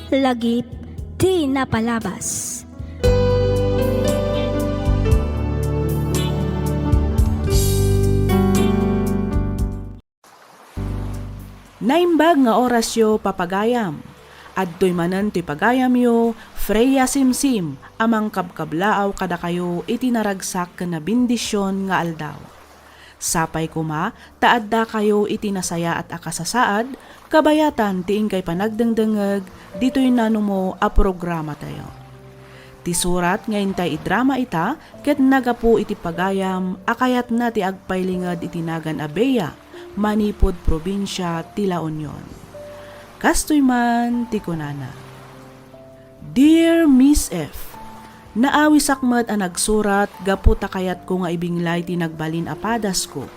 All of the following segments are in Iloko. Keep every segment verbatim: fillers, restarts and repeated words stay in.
Lagip ti napalabas. Naimbag nga orasyo, papagayam. Adtoy manen ti pagayamyo, Freya Simsim, a mangkabkablaaw kadakayo iti naragsak ken nabendision nga aldaw. Sapay koma ta addakayo iti nasayaat a kasasaad, kabayatan ti inkay panagdengdengngeg ditoy nanumo a programatayo. Ti surat nga intay idrama ita ket nagapu iti pagayam a kayatna ti agpailinged iti nagan a Bea manipud probinsia ti La Union. Kastoy man ti kunana, Dear Miss F, naawisak met a nagsurat gapu ta kayatko nga ibinglay ti nagbalin a padasko.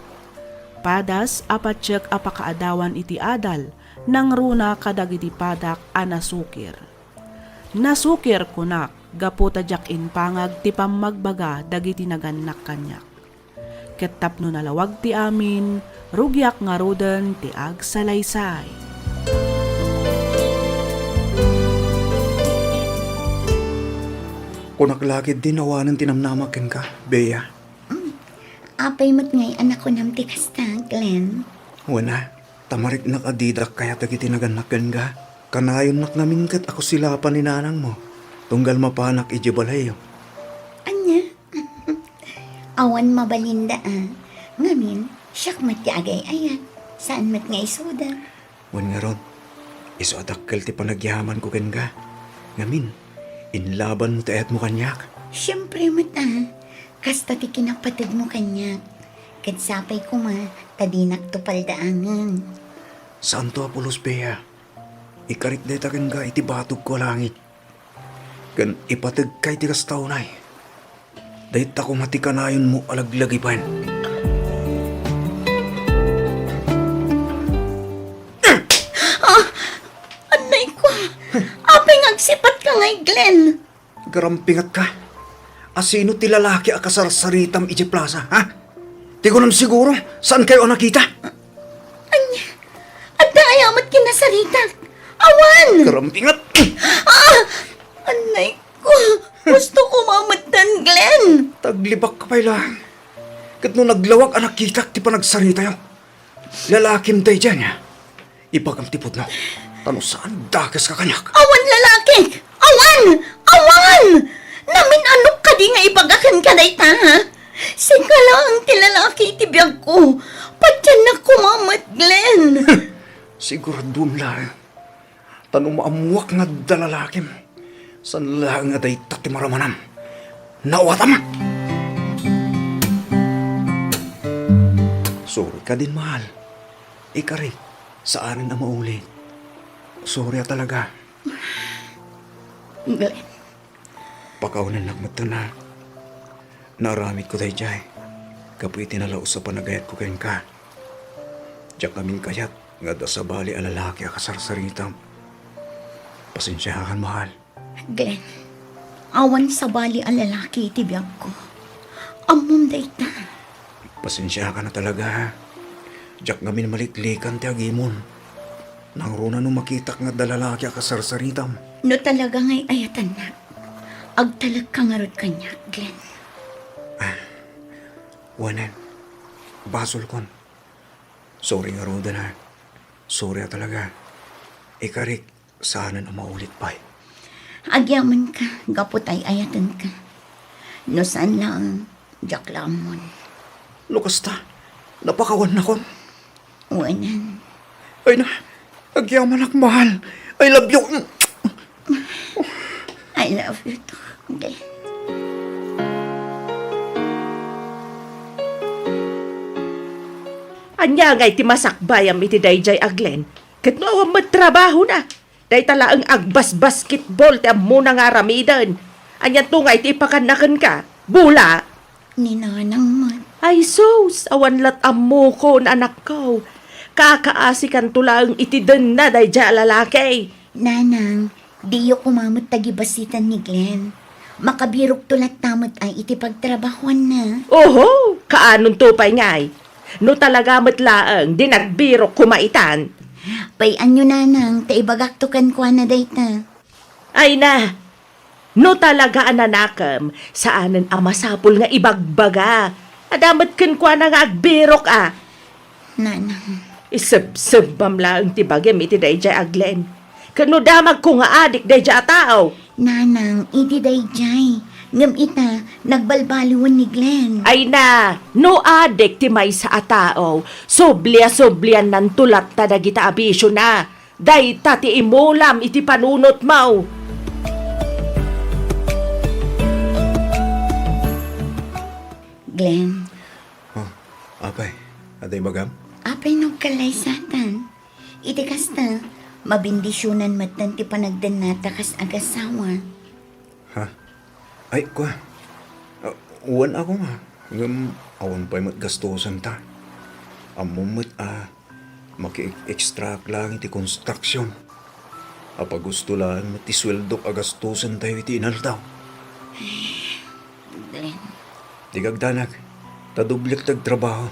Padas a patiek a pakaadawan iti adal, nangruna kadagiti padak a nasukir. Nasukir, kunak, gapu ta diak impangag ti pammagbaga dagiti nagannak kaniak. Ket tapno nalawag ti amin, rugiak ngaruden ti agsalaysay. Kunak la ketdin awanen ti namnamak kenka, Bea. Mm. Apay met ngay a nakunam ti kasta, Glenn? Wen a, ta mariknak a didak kayat dagiti nagannak kenka. Kanayonnak ngamin ket a kusilapan ni nanangmo, tunggal mapanak idiay balayyo. Ania? Awan mabalinda a. Ngamin, siak met ti agay-ayat. Saan met nga isuda. Wen ngarud, isu a dakkel ti panagyamanko kenka. Ngamin, inlabanmo ti ayatmo kaniak. Siempre met a. Kasta ti kinapategmo kaniak. Ket sapay koma ta dinakto paldaangen. Saanto a pulos, Bea. Ikarik dayta kenka iti batogko a langit. Ken ipategka iti kasta unay. Dayta koma ti kanayonmo a laglagipen. Ah! Annay ko! Apay nga agsipatka ngay, Glenn? Garampingatka. A sino ti lalaki a kasarsaritam idiay plaza, ha? Ti kunam siguro, saankayo a nakita? Ania? Adda aya met kinasaritak? Awan! Garampingat! Ah! Annay ko! Gusto ko mametten, Glenn! Taglibakka pay laeng. Ket no naglawag a nakitak ti panagsaritayo, lalakim daydiay, ania? Ibagam ti pudno. Ta no saan, dakeska kaniak. Awan lalakik! Awan! Awan! Namin-anok kadi nga ibaga kenka dayta, ha? Sika laeng ti lalaki iti biagko. Patiennak koma met, Glenn. Siguraduem laeng. Ta no maammoak nga adda lalakim, saan laeng nga dayta ti maramanam. Nawatam! Sorry kadin, mahal. Ikarik, saanen a maulit. Sorry a talaga. Glenn. Pakawanennak metten a naaramidko daydiay gapu iti nalaus a panagayatko kenka. Diak ngamin kayat nga adda sabali a lalaki a kasarsaritam. Pasensiakan, mahal. Glenn, awan sabali a lalaki iti biagko. Ammom dayta. Pasensiakan a talaga, ha? Diak ngamin maliklikan ti agimon. Nangruna no makitak nga adda lalaki a kasarsaritam. No talaga nga ay-ayatennak, agtalekka ngarud kaniak, Glenn. Ah, wanen, basolkon. Sorry ngaruden, ha? Sorry a talaga. Ikarik, saanen a maulit pay. Agyamanak gapu ta ay-ayatenka. No saan laeng, diak la ammon. No kasta, napakawannakon. Wanen. Ay na, agyamanak, mahal. I love you. I love you too, Glenn. Ania ngay ti masakbayam iti daydiay a Glenn? Ket no awan met trabahona, dayta laeng agbasbasketball ti ammona nga aramiden. Anianto ngay ti ipakanna kenka? Bola? Ni nanang met. Ay sus, awan lat ammokon, anakko. Kakaasikanto laeng iti denna daydiay a lalaki. Nanang, diyo koma met tagibasitan ni Glenn. Makabirokto latta met ay iti pagtrabahoanna. Oho, kaanonto pay ngay? No talaga met laeng, di nagbirok koma itan. Pay-anyo, nanang, ta ibagakto kenkuana dayta. Ay na, no talaga a nanakem, saanen a masapul nga ibagbaga. Adda met kenkuana nga agbirok a. Nanang. Isebsebbam laeng ti bagim iti daydiay a Glenn. Ken no damagko nga adik daydiay a tao. Nanang, idi daydiay. Ngem ita, nagbalbaliwen ni Glenn. Ay na, no adik ti maysa a tao, sublia-subliannanto latta dagita a bisiona. Dayta ti imulam iti panunotmo. Glenn. Oh, apay, adda ibagam? Apay no agkallaysatan? Iti kasta, mabendisionan metten ti panagdennata kas agasawa. Ha? Ay, kua. Ah, wen a koma. Ngem awan pay met gastosenta. Ammom met a maki-extract laeng iti construction. Apagusto laeng met ti sueldok a gastosentayo iti inaldaw. Glenn. Diak agdanag, ta doblek ti agtrabaho.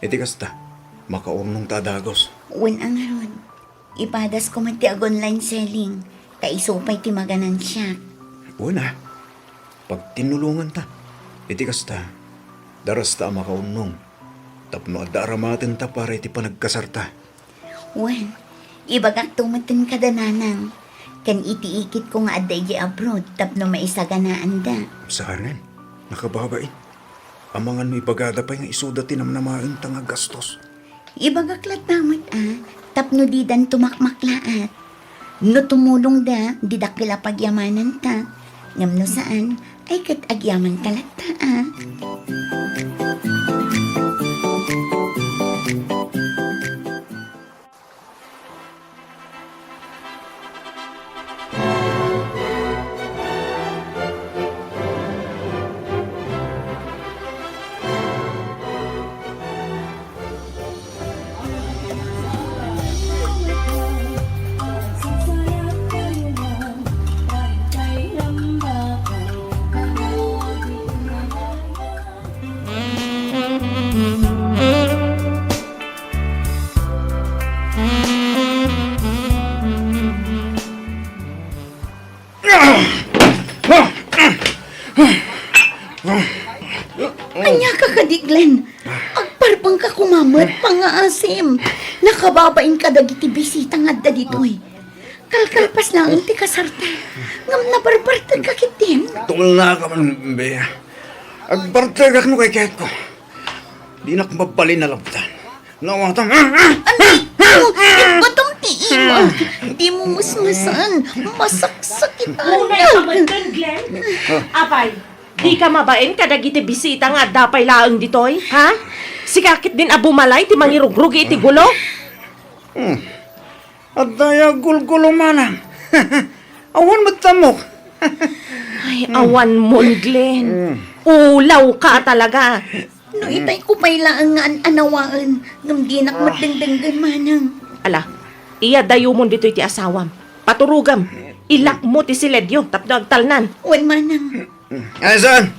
Iti kasta, makaurnongta a dagus. Wen a ngarud, ipadasko met ti ag-online selling, ta isu pay ti maganansiak. Wen a, pagtinnulonganta. Iti kasta, darasta a makaurnong tapno adda aramatenta para iti panagkasarta. Wen, ibagakto metten kada nanang, ken iti ikitko nga adda idiay abroad tapno maisaganaanda. Saanen, nakababain. Amangan no ibagada pay nga isuda ti namnamaenta nga gastos. Ibagak latta met a, tapno didanto makmaklaat. No tumulongda, di dakkel a pagyamananta. Ngem no saan, ay ket agyamanta latta a. Ania ka kadi, Glenn? Agparbeng ka koma met, pangngaasim. Nakababain ka dagiti bisita nga adda ditoy. Kalkalpas laeng ti kasarta. Ngem nabarbartek ka ketdin. Tulna ka man, Bea. Agbartekak no kaykayatko. Dinak mabalin a labtan. Nawatam. Anay ko! Itbatam ti ima! Dimo mesmesan! Masaksakit! Unay ka met, Glenn? Apay, dika mabain kadagiti bisita nga adda pay laeng ditoy, ha? Sika ketdin a bumalay ti mangirugrugi iti gulo? Hmm. Adda aya gulgulo manang. Awan met ammok. Ay, awan mon, Glenn. Mm. Ulaw ka talaga. No itay ko pay laeng nga an-anawaen, ngem dinak met dengdenggen manang. Ala, iyadayo mon ditoy ti asawam. Paturogam. Ilak mo ti siledyo tapno agtalnan. Wen manang. Ay, saan?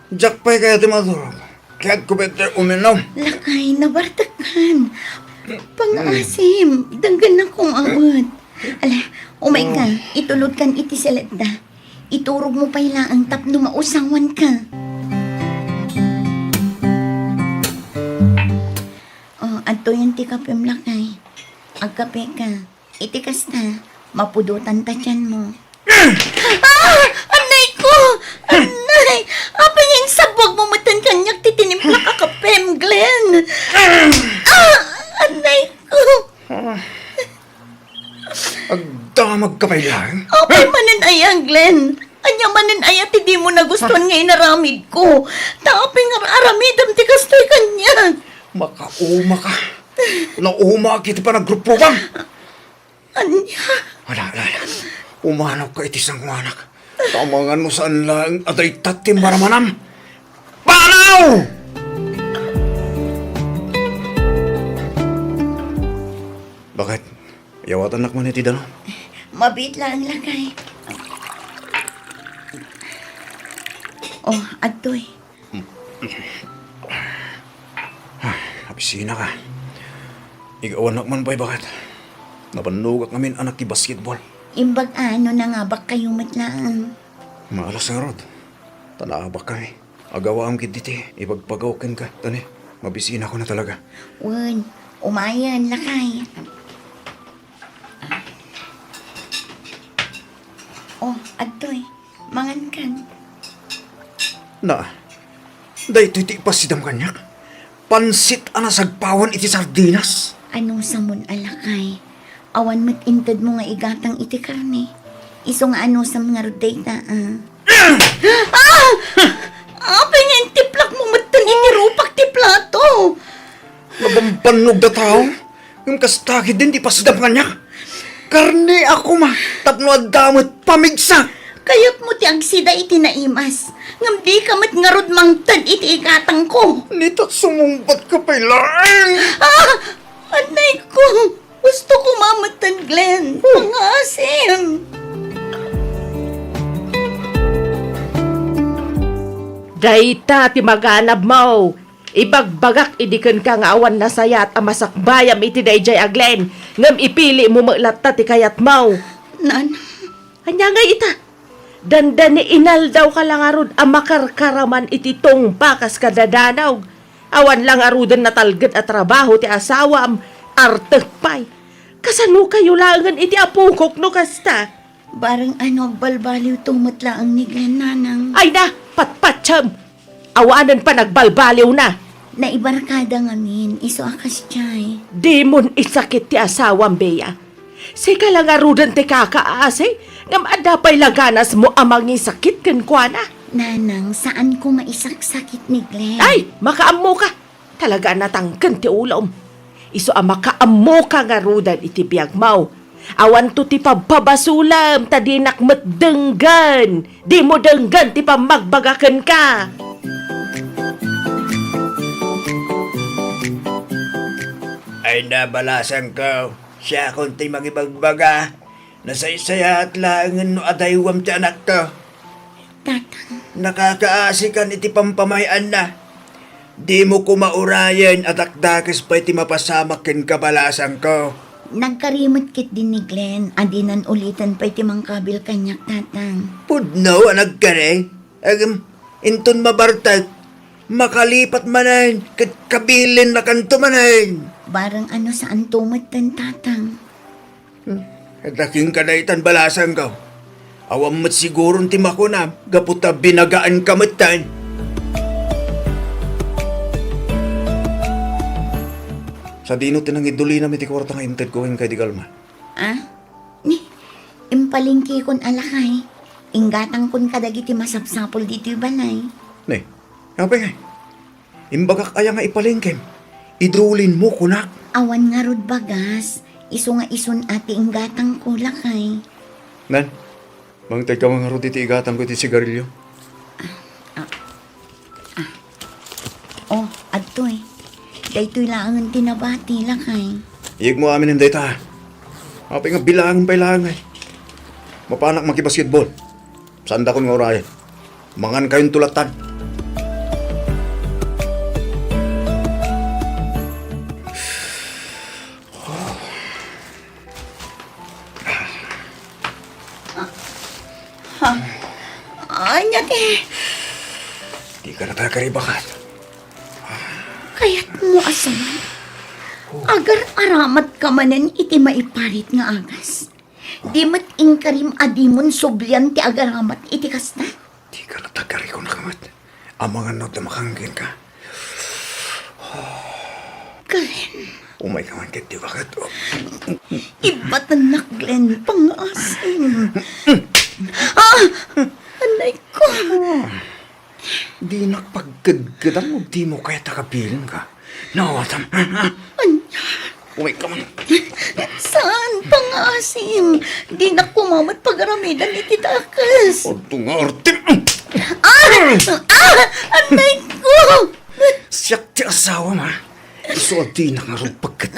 Diak pay kayat ti maturog. Kayatko pay ti uminom. Lakay, nabartekkan. Pangngaasim, denggennak koma met. Ala, umay ka, itulodkan iti siledda. Iturog mo pay laeng tapno mausawan ka. Oh, adtoyen ti kapem, lakay. Agkape ka. Iti kasta, mapudotan ta tianmo. Ah! Anay ko! Anay! Apay nga insabuag mo metten kaniak ti tinimpla a kapem, Glenn? Ah! Anay ko! Agdamag ka pay laeng? Apay manen aya, Glenn? Ania manen aya ti dimo nagustuan nga inaramidko? Ta apay nga aramidem ti kastoy kaniak? Makauma ka. Naumaak iti panagruprugang. Ania? Ala, ala, ala. Umanok ka iti sangoanak. Amangan no saan laeng a dayta ti maramanam. Panaw! Bakit? Yawatannak man iti danum? Mabiit laeng, lakay. Oh, adtoy. Ay, apisina ka. Igawanak man pay, baket. Nabannogak ngamin a nakibasketball. Imbag a no nangabakkayo met laeng. Maalas ngarud. Ta naabakkayo. Agawaam ketdi ti ibagbagaw kenka. Tani, mabisinakon a talaga. Wen, umayen, lakay. Oh, adtoy. Mangankan. Na, daytoy ti ipasidam kaniak. Pansit a nasagpawan iti sardinas. Anusamon a lakay? Awan met intedmo nga igatang iti karne. Isu nga anusam ngarud dayta, ah. Ah! Apay nga intiplakmo metten iti rupak ti plato? Nabambannog a tao? Ngem kasta ketdin ti ipasidam kaniak. Karne a koma tapno adda met pamigsa. Kayatmo ti agsida iti naimas, ngem dika met ngarud mangted iti igatangko. Nita, sumungbatka pay laeng. Ah! Anay ko! Gusto ko mametten, Glenn. Pangasim! Dayta ti maganabmo. Ibagbagak idi kenka nga awan nasayat a masakbayam iti daydiay a Glenn, ngem ipilimo met latta ti kayatmo. Nan. Ania ngay ita? Dandani inaldawka la ngarud a makarkaraman iti tungpa kas kadadanog. Awan la ngaruden natalged a trabaho ti asawam, artek pay. Kasanokayo laengen iti apokok no kasta? Bareng a no agbalbaliwto met laeng ni Glenn, nanang. Ay na, patpatiem! Awanen panagbalbaliwna. Naibarkada ngamin, isu a kasdiay. Dimon isakit ti asawam, Bea. Sika la ngaruden ti kakaasi, ngem adda pay la ganasmo a mangisakit kenkuana. Nanang, saanko maisaksakit ni Glenn. Ay, makaammoka. Talaga a natangken ti ulom. Isu a makaammoka ngaruden iti biagmo. Awanto ti pabpabasolem ta dinak met denggen. Dimo denggen ti pammagbaga kenka. Ay na, balasangko, siakon ti mangibagbaga. Nasaysayaat laengen no adaywam ti anakko. Tatang. Nakakaasikan iti pampamay-anna. Dimo koma urayen a dakdakes pay ti mapasamak kenka, balasangko. Nagkari met ketdi ni Glenn a dinan uliten pay ti mangkabil kaniak, Tatang. Pudno a nagkari? Agem, inton mabartek, makalipat manen ket kabilinnakanto manen. Bareng a no saanto metten, Tatang. Hmm. Adda kenka daytan, balasangko. Awan met siguron ti makunam gapu ta binagaanka metten. Sadino ti nangidulinam iti kuarta nga intedko kenka idi kalma? Ah? Ni, impalengkekon a lakay. Inggatangkon kadagiti masapsapul ditoy balay. Ni, apay ngay? Imbagak aya nga ipalengkem? Idulinmo, kunak. Awan ngarud bagas, isu nga isun a ti inggatangko, lakay. Nan, mangtedka man ngarud iti igatangko iti sigarilyo. Ah, ah. Oh, adtoy. Daytoy laengen ti nabati, lakay. Iyegmo aminen dayta. Apay nga bilaangem pay laeng, ay. Mapanak makibasketball. Saandakon nga urayen. Mangankayonto lattan. Ha? Ania ti? Dika nagkakaribakan. Kayatmo a saan? Agar-aramat ka manen iti maiparit nga agas. Di met inkarim a dimon sublian ti agaramat iti kasta? Dika nagkakaribakan met. Amangan no adda makangen ka. Glenn. Umayka man ket di baket. Ibatennak, Glenn, pangasim. Ah! Anay ko. Dinak pagkedkedan no dimo kayat a kabilin ka. Nawatam. Ania? Umayka man. Saan, pangasim? Dinak koma met pagaramidan iti dakes. Adto nga artem. Ah! Ah! Anay ko! Siak ti asawam, a. Isu a dinak ngarud pagket.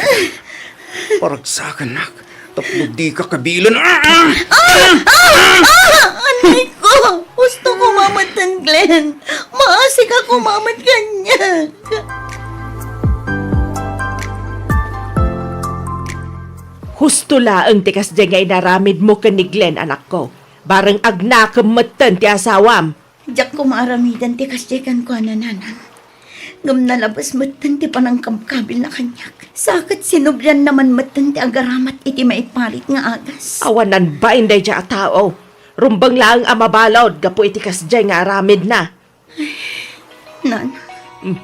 Paragsakannak. Tapno dika kabilen. Ah! Ah! Ah! Ah! Anay ko! Gusto ko mamattan, Glenn. Maasik ako mamat kaniak. Husto laeng ti kasdiay nga inaramidmo ken ni Glenn, anakko. Bareng agnakem metten ti asawam. Diak koma aramiden ti kasdiay kenkuana, nanang. Ngem nalabes metten ti panangkabkabilna kaniak. Sa ket sinublianna man metten ti agaramat iti maiparit nga agas. Awanan bain daydiay a tao. Rumbeng laeng a mabalud gapu iti kasdiay nga aramidna. Nana. Hmm.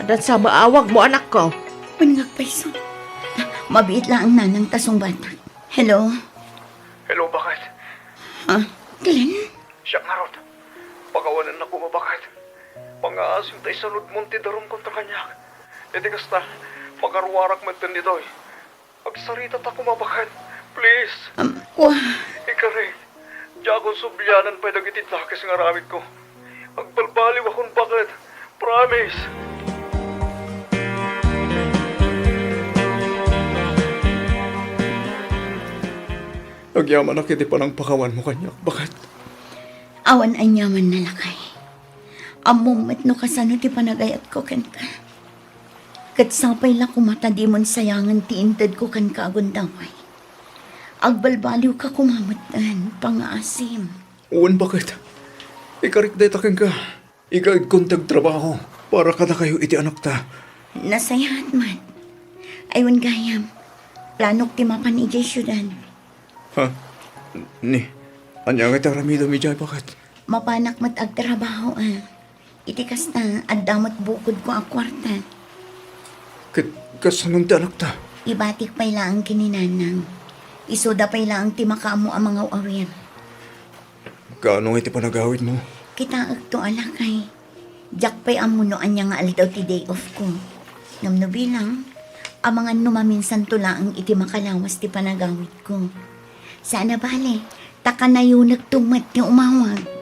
Adda sa maawagmo, anakko. Wen nga agpayso. Mabiit laeng, nanang, ta sungbatak. Hello? Hello, baket? Ha? Glenn? Siak ngarud. Pakawanennak koma, baket. Pangngaasim ta isanudmon ti darum kontra kaniak. Iti kasta, makaruarak metten ditoy. Agsarita ta koma, baket. Please. Um, wa- Ikarik. Diakon sublianan pay dagiti dakes nga aramidko. Agbalbaliwakon, baket. Promise. Agyamanak iti panangpakawanmo kaniak, baket. Awan aniamanna, lakay. Ammom met no kasano ti panagayatko kenka. Ket sapay la koma ta dimon sayangen ti intedko kenka a gundaway. Agbalbaliwka koma metten, pangngaasim. Wen, baket. Ikarik dayta kenka. Igaedkon ti agtrabaho para kadakayo iti anakta. Nasayaat met. Ay, wen gayam, planok ti mapan idiay siudad. Ha? Ni, ania nga ti aramidem idiay, baket? Mapanak met agtrabaho, a. Iti kasta, adda met bukodko a kuarta. Ket kasano ti anakta? Ibatik pay laeng ken ni nanang. Isuda pay laeng ti makaammo a mangaw-awir. Kaano ngay ti panagawidmo? Kitaekto a, lakay. Diak pay ammo no ania nga aldaw ti day off ko. Ngem no bilang, amangan no maminsanto laeng iti makalawas ti panagawidko. Saan a bale, ta kanayonekto met ti umawag.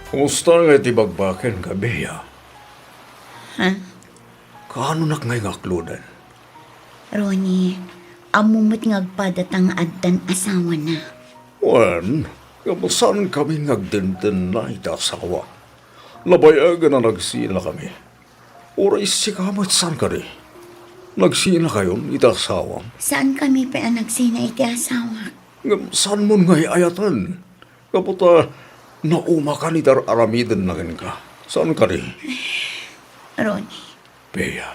Kumusta nga iti bagbaken, Bea? Ha? Kaanonak ngay nga akloden? Ronnie, ammo met nga agpadata nga addan asawana. Wen, ngem saan kami nga agdendenna iti asawa. Nabayagen a nagsina kami. Uray sika met saan kadi? Nagsina kayon iti asawam? Saan kami pay a nagsina iti asawak. Ngem saanmon nga ay-ayaten? Gapu ta naumakan iti ar-aramidenna kenka. Saan kadi? Ronnie. Bea,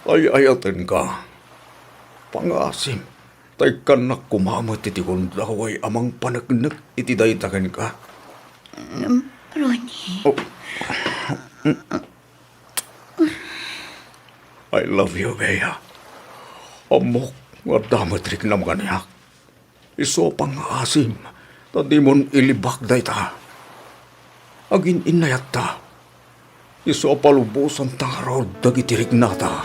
ay-ayatenka. Pangngaasim, ta ikkannak koma met iti gundaway a mangpaneknek iti dayta kenka. Mm, Ronnie. Oh. I love you, Bea. Ammok nga adda met riknam kaniak. Isu a pangngaasim, ta dimon ilibak dayta. Agin-innayatta. Isu a palubosanta ngarud dagiti riknata.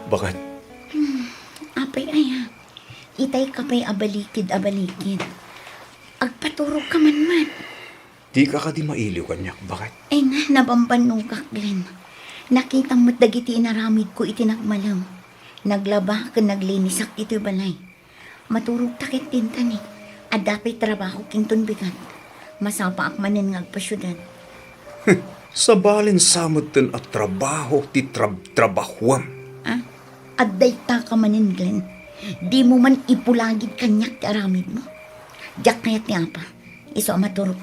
Baket? Hmm, apay aya, itay ka pay a balikid a balikid. Agpaturogka man met. Dika kadi mailiw kaniak, baket? Ay nga, nabambannogak, Glenn. Nakitam met dagiti inaramidko iti nagmalew. Naglaba ken naglinisak ditoy balay. Maturogta ket dintani. Adda pay trabahok inton bigat. Masapaak manen nga agpasiudad. Sabalen sa metten a trabaho ti trab-, trabahuam. Ah? Adda ita ka manen, Glenn. Dimo man ipulagid kaniak ti aramidmo. Diak kayat ni Apa. Isu a maturog.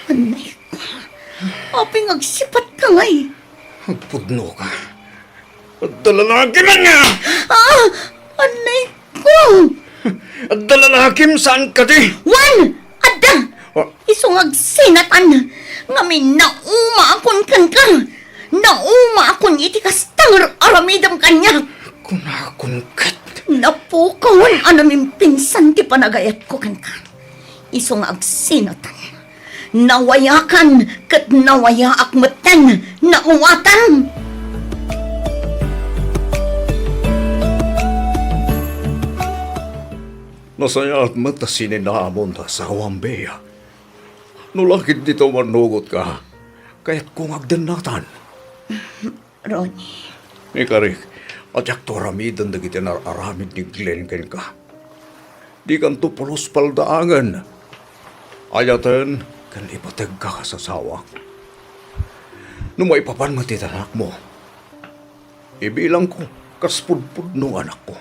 Anay ko. Apay nga agsipatka ngay? Agpudnoka. Adda lalaki man nga! Ah! Anay ko! Adda lalakim saan kadi? Wen! Adda! Ah. Isu nga agsinatan. Ngamin, naumaakon kenka. Naumaakon iti kasta nga aramidem kaniak. Kunakon ket. Napukon a namimpinsan ti panagayatko kenka. Isu nga agsinatan, nawayakan ket nawayaak metten, naawatan. Nasayaat met a sininaamon ta asawam, Bea. No la ketdi ta umannugotka, kayatko nga agdennatan. Ronnie. Ikarik, a diakto aramiden dagiti nar-aramid ni Glenn kenka. Dikanto pulos paldaangen. Ayaten ken ipategka kas asawak. No maipapan met iti anakmo, ibilangko kas pudpudno nga anakko.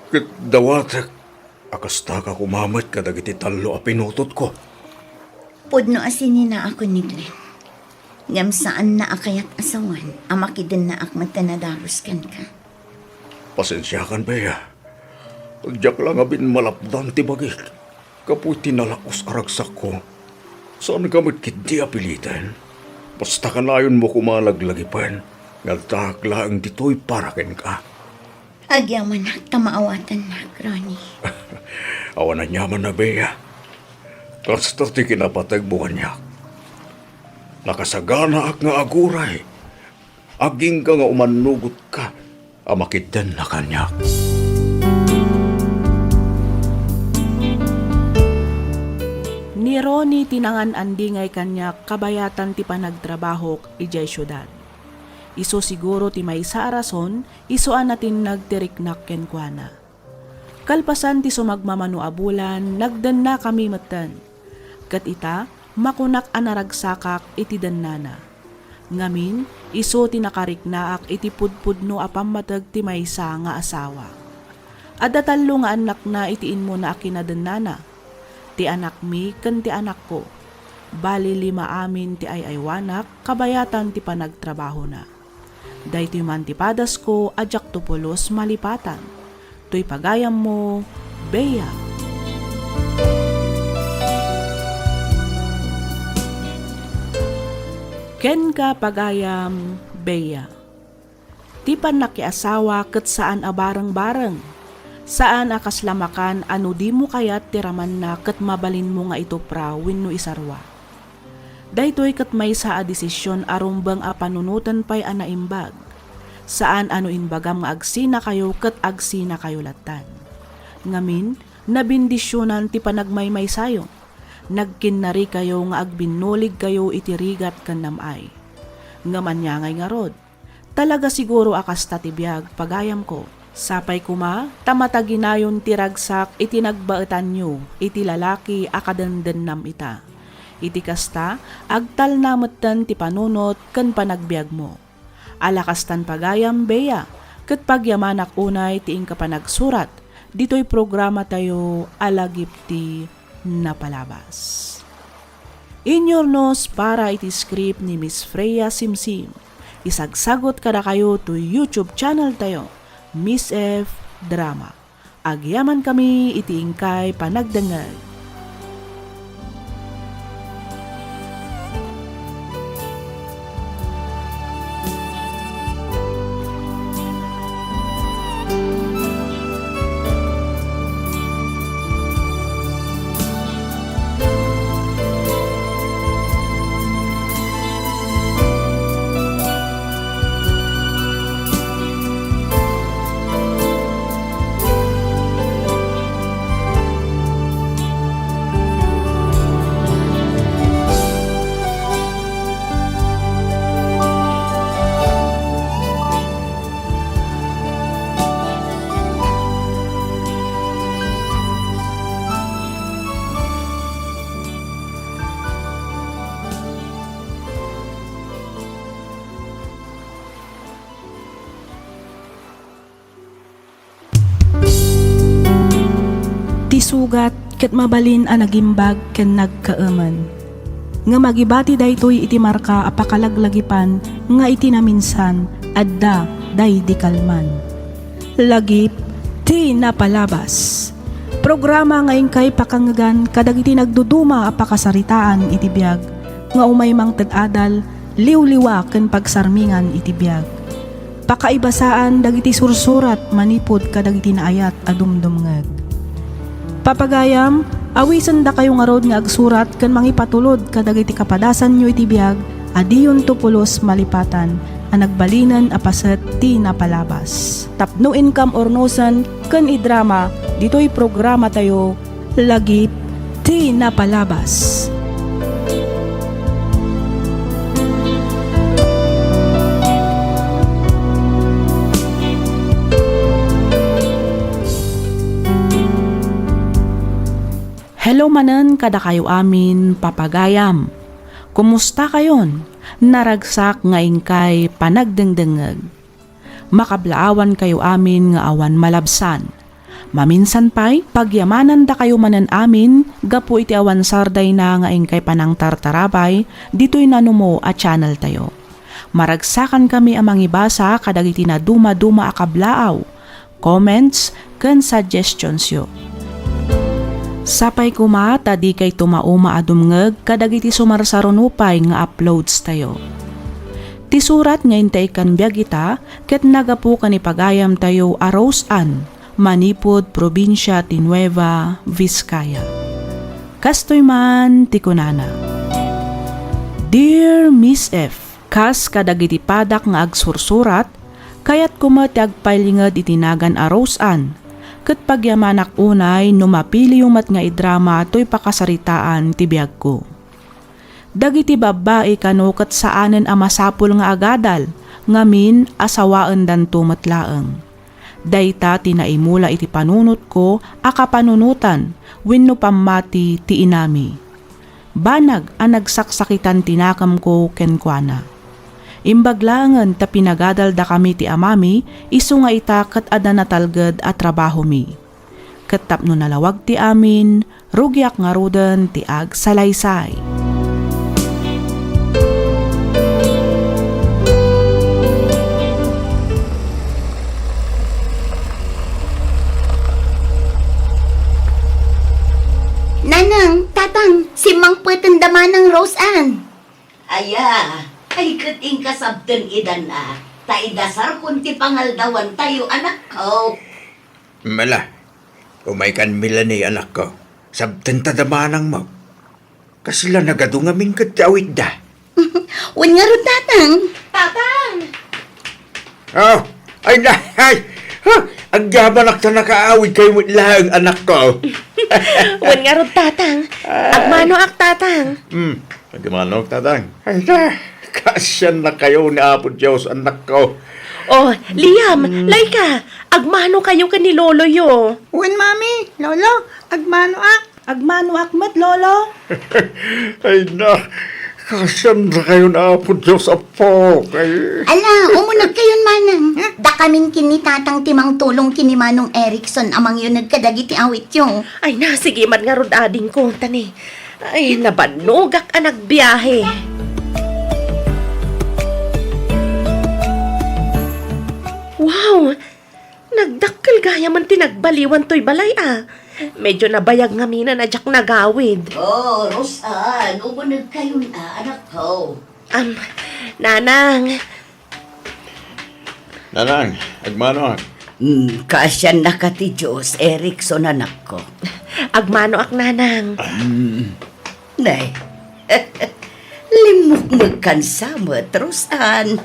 Ket dawatek a kastaka koma met kadagiti tallo a pinutotko. Pudno a sininaakon ni Glenn. Ngem saanna a kayat a sawen a makidennaak met ta nadagus kenka. Pasensiakan, Bea. Diak la ngamin malapdan ti bagik gapu iti nalak-os a ragsakko. Saanka met ketdi a piliten. Basta kanayonmo koma laglagipen nga addaak laeng ditoy para kenka. Agyamanak ta maawatannak, Ronnie. Awan aniaman a, Bea. Kasta ti kinapategmo kaniak. Nakasaganaak nga aguray. Agingga nga umannugotka a makidenna kaniak. Ni Ronnie ti nangan-andingay kaniak kabayatan ti panagtrabahok idiay siudad. Isu siguro ti maysa a rason isu a natinnag ti riknak kenkuana. Kalpasan ti sumagmamano a bulan, nagdennakami metten. Ket ita, makunak a naragsakak iti dennana. Ngamin, isu ti nakariknaak iti pudpudno a pammateg ti maysa nga asawa. Adda tallo nga annakna iti immuna a kinadennana, ti anakmi ken ti anakko. Bali, lima amin ti ay-aywanak kabayatan ti panagtrabahona. Daytoy man ti padasko a diakto pulos malipatan. Toy pagayammo, Bea. Kenka, pagayam, Bea. Ti pannakiasawa ket saan a bareng-bareng. Saan a kasla makan a no dimo kayat ti ramanna ket mabalinmo nga itupra wenno isarua. Daytoy ket maysa a desisyon a rumbeng a panunoten pay a naimbag. Saan a no imbagam nga agsinakayo ket agsinakayo lattan. Ngamin, nabendisionan ti panagmaymaysayo. Nagkinnarikayo nga agbinnuligkayo iti rigat ken nam-ay. Ngem ania ngay ngarud? Talaga siguro a kasta ti biag, pagayamko. Sapay koma ta mataginayon ti ragsak iti nagbaetanyo iti lalaki a kadendennam ita. Iti kasta, agtalna metten ti panunot ken panagbiagmo. Ala kastan pagayam, Bea, ket pagyamanak unay ti inka panagsurat ditoy programatayo a Lagip ti Napalabas. Inyurnos para iti script ni Miss Freya Simsim. Isagsagut kadakayo toy YouTube channel tayo, Miss F Drama. Agyamankami iti inkay panagdengngeg. Ti sugat ket mabalin a nagimbag ken nagkaemen. Ngem agibati daytoy iti marka a pakalaglagipan nga iti naminsan, adda daydi kalman. Lagip ti Napalabas. Programa nga inkay pakangngegan kadagiti nagduduma a pakasaritaan iti biag, nga umay mangted adal, liwliwa ken pagsarmingan iti biag. Pakaibasaan dagiti sursurat manipud kadagiti naayat a dumdumngeg. Papagayam, awisendakayo ngarud nga agsurat ken mangipatulod kadagiti kapadasanyo iti biag a diyonto pulos malipatan a nagbalinen a paset ti napalabas. Tapno inkam urnosen ken idrama ditoy programatayo, Lagip ti Napalabas. Hello manen kadakayo amin, papagayam. Kumustakayon? Naragsak nga inkay panagdengdengngeg. Makablaawankayo amin nga awan malabsan. Maminsan pay, pagyamanandakayo manen amin gapu iti awan sardayna nga inkay panangtartarabay ditoy nanumo a channeltayo. Maragsakankami a mangibasa kadagiti nadumaduma a kablaaw, comments, ken suggestions-yo. Sapay koma ta dikayto mauma a dumngeg kadagiti sumarsaruno pay nga uploads-tayo. Ti surat nga intay ikkan biag ita ket nagapu ken ni pagayamtayo a Rose Ann, manipud probinsia ti Nueva Vizcaya. Kastoy man ti kunana, Dear Miss F, kas kadagiti padak nga agsursurat, kayatko met ti agpailinged iti nagan a Rose Ann, ket pagyamanak unay no mapiliyo met nga idrama toy pakasaritaan ti biagko. Dagiti babbai kano ket saanen a masapul nga agadal, ngamin, asawaendanto met laeng. Dayta ti naimula iti panunotko a kapanunotan wenno pammati ti inami. Banag a nagsaksakitan ti nakemko kenkuana. Imbag laengen ta pinagadaldakami ti amami, isu nga ita ket adda natalged a trabahomi. Ket tapno nalawag ti amin, rugiak ngaruden ti agsalaysay. Nanang, Tatang, simmangpeten da manang Rose Ann. Aya, ay ket inkasabten idan a, ta idasarkon ti pangaldawantayo, anakko. Mala, umaykan milani, anakko. Sabtenta da manangmo. Kasla nagadu ngamin ket ti awitda. Wen ngarud, Tatang. Tatang! Oh, ay na, ay! Huh! Agyamanak ta nakaawidkayo met laeng, anakko. Wen ngarud, Tatang. Ay. Agmanoak, Tatang. Hmm, agmanoak, Tatang. Ay na, kaasiannakayo ni Apo Dios, anakko. Oh, Liam, hmm, layka, agmanokayo ken ni Loloyo. Wen, Mami, Lolo, agmanoak. Agmanoak met, Lolo. Ay na, kaasiannakayo ni Apo Dios, Apo. Ay. Ala, umunegkayon manang. Dakamin ken ni Tatang ti mangtulong ken ni Manong Erickson a mangyuneg kadagiti awityo. Ay na, sige man ngarud, adingko, tani. Ay, nabannogak a nagbiahe. Wow! Nagdakkel gayamen ti nagbaliwan toy balay a. Medyo nabayag ngamin a diak nagawid. Oh, Rose Ann, umunegkayon a, anakko. Am, Nanang. Nanang, agmanoak. Hmm, kaasiannaka ti Dios, Erickson, anakko. Agmanoak, Nanang. Hmm. Nay, limmukmegkan sa met, Rose Ann.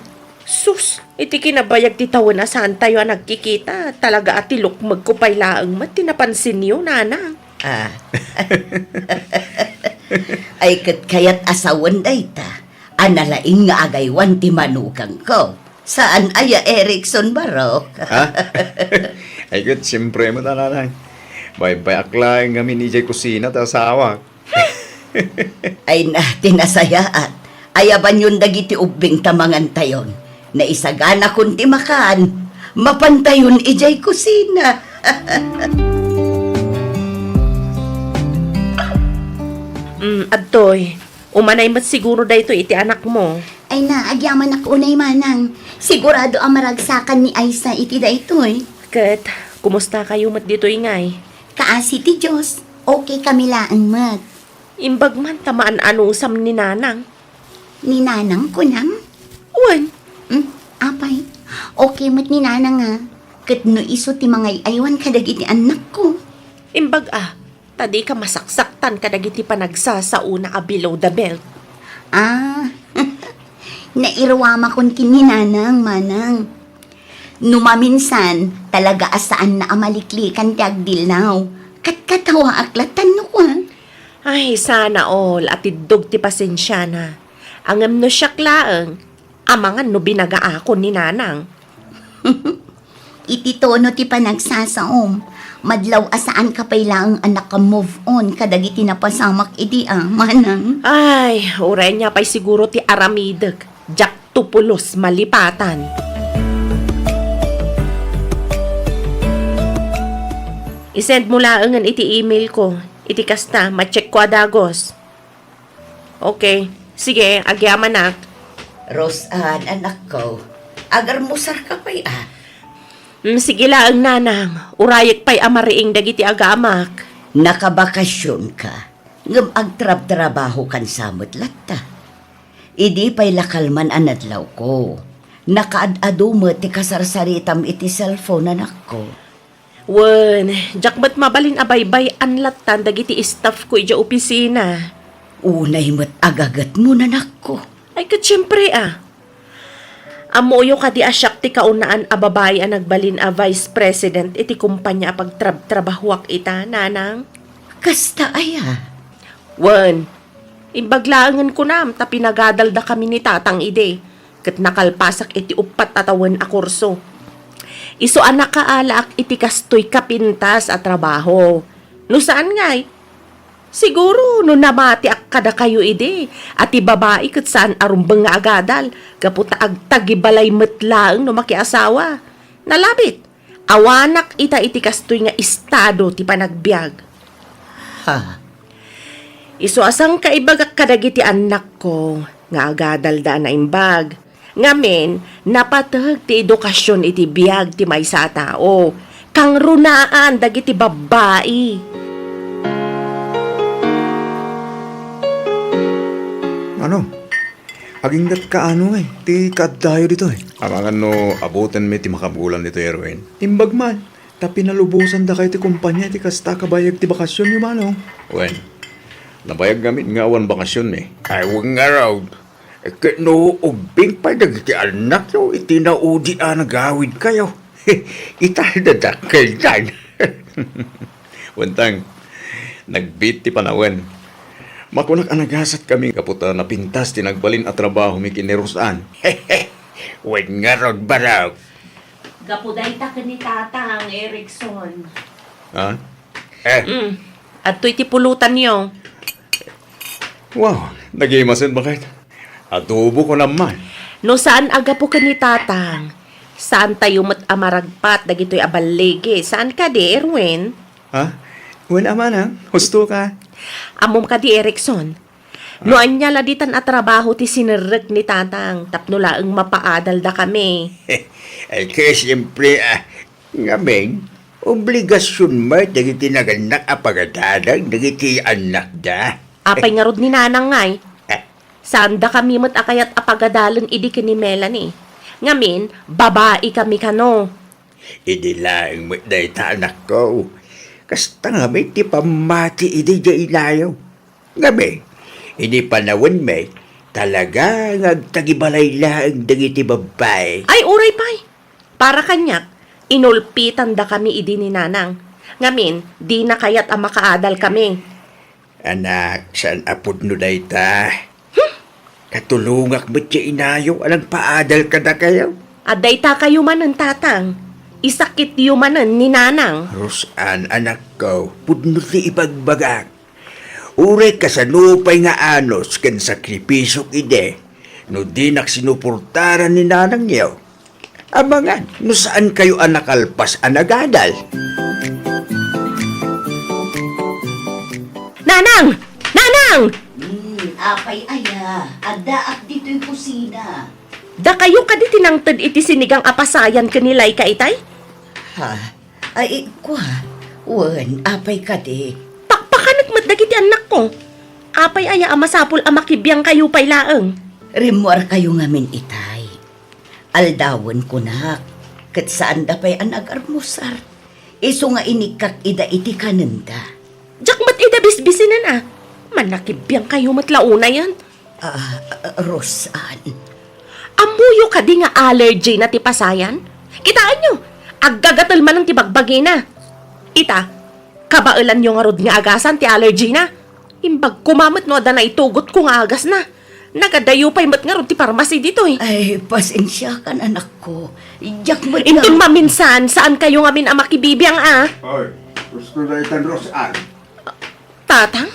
Sus, iti kinabayag ti tawen a saantayo a nagkikita, talaga a ti lukmegko pay laeng met ti napansinyo, Nanang. Ah. Ay, ket kayat a sawen dayta, a nalaing nga agaywan ti manugangko. Saan aya, Erickson, barok? Ha? Ay, ket, siempre met a, Nanang. Baybayak laeng ngamin idiay kusina ti asawak. Ay na, ti nasayaat. Ayabanyon dagiti ubbing ta mangantayon. Naisaganakon ti makan. Mapantayon idiay kusina. Mm, adtoy. Umanay met siguro daytoy iti anakmo. Ay na, agyamanak unay manang. Sigurado a maragsakan ni Aisa iti daytoy. Ket, kumustakayo met ditoy ngay? Kaasi ti Dios, okay kami laeng met. Imbag man ta maan-anusam ni Nanang. Ni Nanang, kunam? Wen. Hmm, apay? Okay met ni Nanang a. Ket no isu ti mangay-aywan kadagiti annakko. Imbag a, ta dika masaksaktan kadagiti panagsasaona a below the belt. Ah, nairuamakon ken ni Nanang, Manang. No maminsan, talaga a saanna a maliklikan ti agdilnaw. Katkatawaak lattan no kua. Ay, sana all a tiddog ti pasensiana. Ngem no siak laeng, amangan no binagaakon ni Nanang. Iti tono ti panagsasaom, madlaw a saanka pay laeng a naka-move on kadagiti napasamak idi a, Manang. Ay, uray ania pay siguro ti aramidek, diak to pulos malipatan. I-send mo laengen iti email ko. Iti kasta, ma-check ko a dagos. Okay. Sige, agyamanak. Roseanne, anakko, agarmusarka pay a? Mm, sige laeng, Nanang. Urayek pay a mariing dagiti agaamak. Nakabakasionka, ngem agtrabtrabahokan sa met latta. Idi pay la kalman a nadlawko, nakaad-adu met ti kasarsaritam iti cellphone, anakko. Wen, diak met mabalin a baybay-an lattan dagiti staff ko idiay opisina. Unay met agagetmo, nanakko. Ay, ket siempre a. Ammoyo kadi a siak ti kaunaan a babai a nagbalin a vice president iti kompania a pagtrabtrabahoak ita, Nanang? Kasta aya? Wen, imbag laengen kunam ta pinagadaldakami ni Tatang idi, ket nakalpasak iti uppat a tawen a kurso. Isu a nakaalaak iti kastoy kapintas a trabaho. No saan ngay, siguro no namatiak kadakayo idi a ti babai ket saan a rumbeng nga agadal gapu ta agtagibalay met laeng no makiasawa. Nalabit, awanak ita iti kastoy nga estado ti panagbiag. Ha? Isu a sangkaibagak kadagiti annakko nga agadalda a naimbag. Ngamin, napateg ti edukasion iti biag ti maysa a tao. Kangrunaan dagiti babbai. Ano? Aginggatka ano ngay ti kaaddayo ditoy? Amangan no abutenmi ti makabulan ditoy, Erwin. Imbag man, ta pinalubosandakayo ti kompania iti kasta a kabayag ti bakasionyo, Manong. Wen, nabayag ngamin nga awan bakasionmi. Ay, wen ngarud. Ket no ubbing pay dagiti annakyo iti naudi a nagawidkayo. Ita, dadakkeldan. Wentang, nagbiit ti panawen. Makunak a nagasatkami gapu ta napintas ti nagbalin a trabahomi ken ni Roseanne. Wen ngarud, Barok. Gapu dayta ken ni Tatang Erickson. Ha? Eh. Mm. Adtoy ti pulutanyo. Wow, nagimasen, baket. Adobo ko naman. No saan a gapu ken ni Tatang, saantayo met a maragpat dagitoy a balligi. Saan kadi, Erwin? Ha? Wen a, Manang, husto ka. Ammom kadi, Erickson? No ania la ditan a trabaho ti sinerrek ni Tatang tapno laeng mapaadaldakami. Ay, kaya siyempre, ah, ngamin, obligasion met dagiti nagannak a pagadalan dagiti annakda. Apay ngarud ni Nanang ngay? Eh. Saandakami met a kayat a pagadalen idi ken ni Melanie. Ngamin, babaikami kano. Idi laeng met dayta, anakko. Kasta ngamin ti pammati idi diay inayo. Ngamin, idi panawenmi, talaga nga agtagibalay laeng dagiti babbai. Ay, uray pay. Para kaniak, inulpitandakami idi ni Nanang. Ngamin, dina kayat a makaadalkami. Anak, saan a pudno dayta? Hmm? Katulongak met ti inayo a nagpaadal kadakayo. Adda itakayo manen, Tatang. Isakityo manen ni Nanang. Roseanne, anakko, pudno ti ibagbagak. Uray kasano pay nga anus ken sakripisok idi, no dinak sinuportaran ni nanangyo, amangan no saankayo a nakalpas a nagadal. Nanang! Nanang! Hmm, apay aya? Addaak ditoy kusina. Dakayo kadi ti nangted iti sinigang a pasayan ken ni Laika itay? Ha? Ay, kua, wen, apay kadi? Pakpakanek met dagiti annakko. Apay aya a masapul a makibiangkayo pay laeng? Rimmuarkayo ngamin itay. Aldawen kunak, ket saanda pay a nagarmusar. Isu nga inikkak ida iti kanenda. Diak met ida bisbisinen a. Mannakibbiangkayo met la unayen. Ah, ah, Rosan. Ammoyo kadi nga allergy na ti pasayan? Kitaenyo, aggagatel manen ti bagbagina. Ita, kabaelanyo ngarud nga agasan ti allergy na. Imbag koma met no adda naitugotko nga agasna. Nagadayo pay met ngarud ti parmasi ditoy. Ay, pasensiakan, anakko. Diak met Inton nga maminsan, saankayo ngamin a makibibiang a. Oy, gusto na itan, Rosan. Tatang?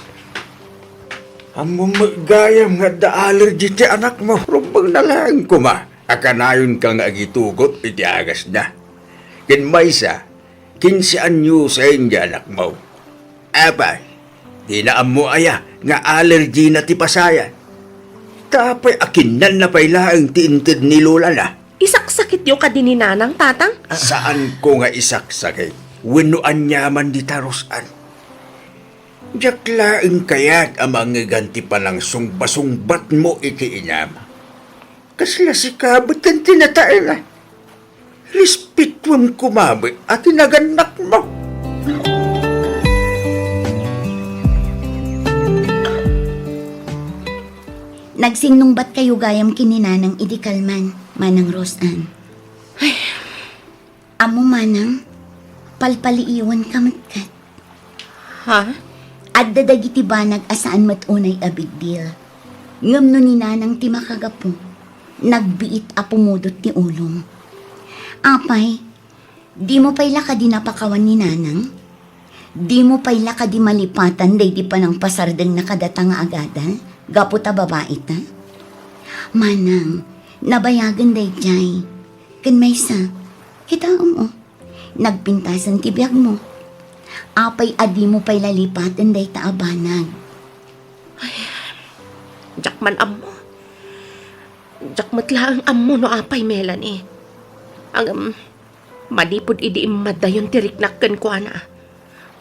Ammom met gayam nga adda allergy ti anakmo. Rumbeng na laeng koma a kanayonka nga agitugot iti agasna. Ken maysa, kinse anyosen nga anakmo. Apay, dina ammo aya nga allergy na ti pasayan? Ta apay a kinnanna pay laeng ti inted ni lolana? Isaksakityo kadi ni nanang, tatang? Saanko nga isaksakit wenno aniaman dita, Rosan. Diak laeng kayat a mangngegan ti panangsungba-sungbatmo iti inam. Kasla sika met ti nataenga. Respetuem koma met a ti nagannakmo. Nagsinnungbatkayo gayam ken ni Nanang idi kalman, Manang Rosan. Ay. Ammo, Manang, palpaliiwanka met ket. Ha? Adda dagiti banag a saan met unay a big deal. Ngem no ni Nanang ti makagapu, nagbiit a pumudot ti ulom. Apay, dimo pay la kadi napakawan ni Nanang? Dimo pay la kadi malipatan daydi panangpasardengna kadata nga agadal gapu ta babaita? Manang, nabayagen daydiay. Ken maysa, kitaem, o. Nagpintasen ti biagmo. Apay a dimo pay la lipaten dayta a banag? Ay, diak man ammo. Diak met laeng ammo no apay, Melanie. Ngem, manipud idi immaddayon ti riknak kenkuana,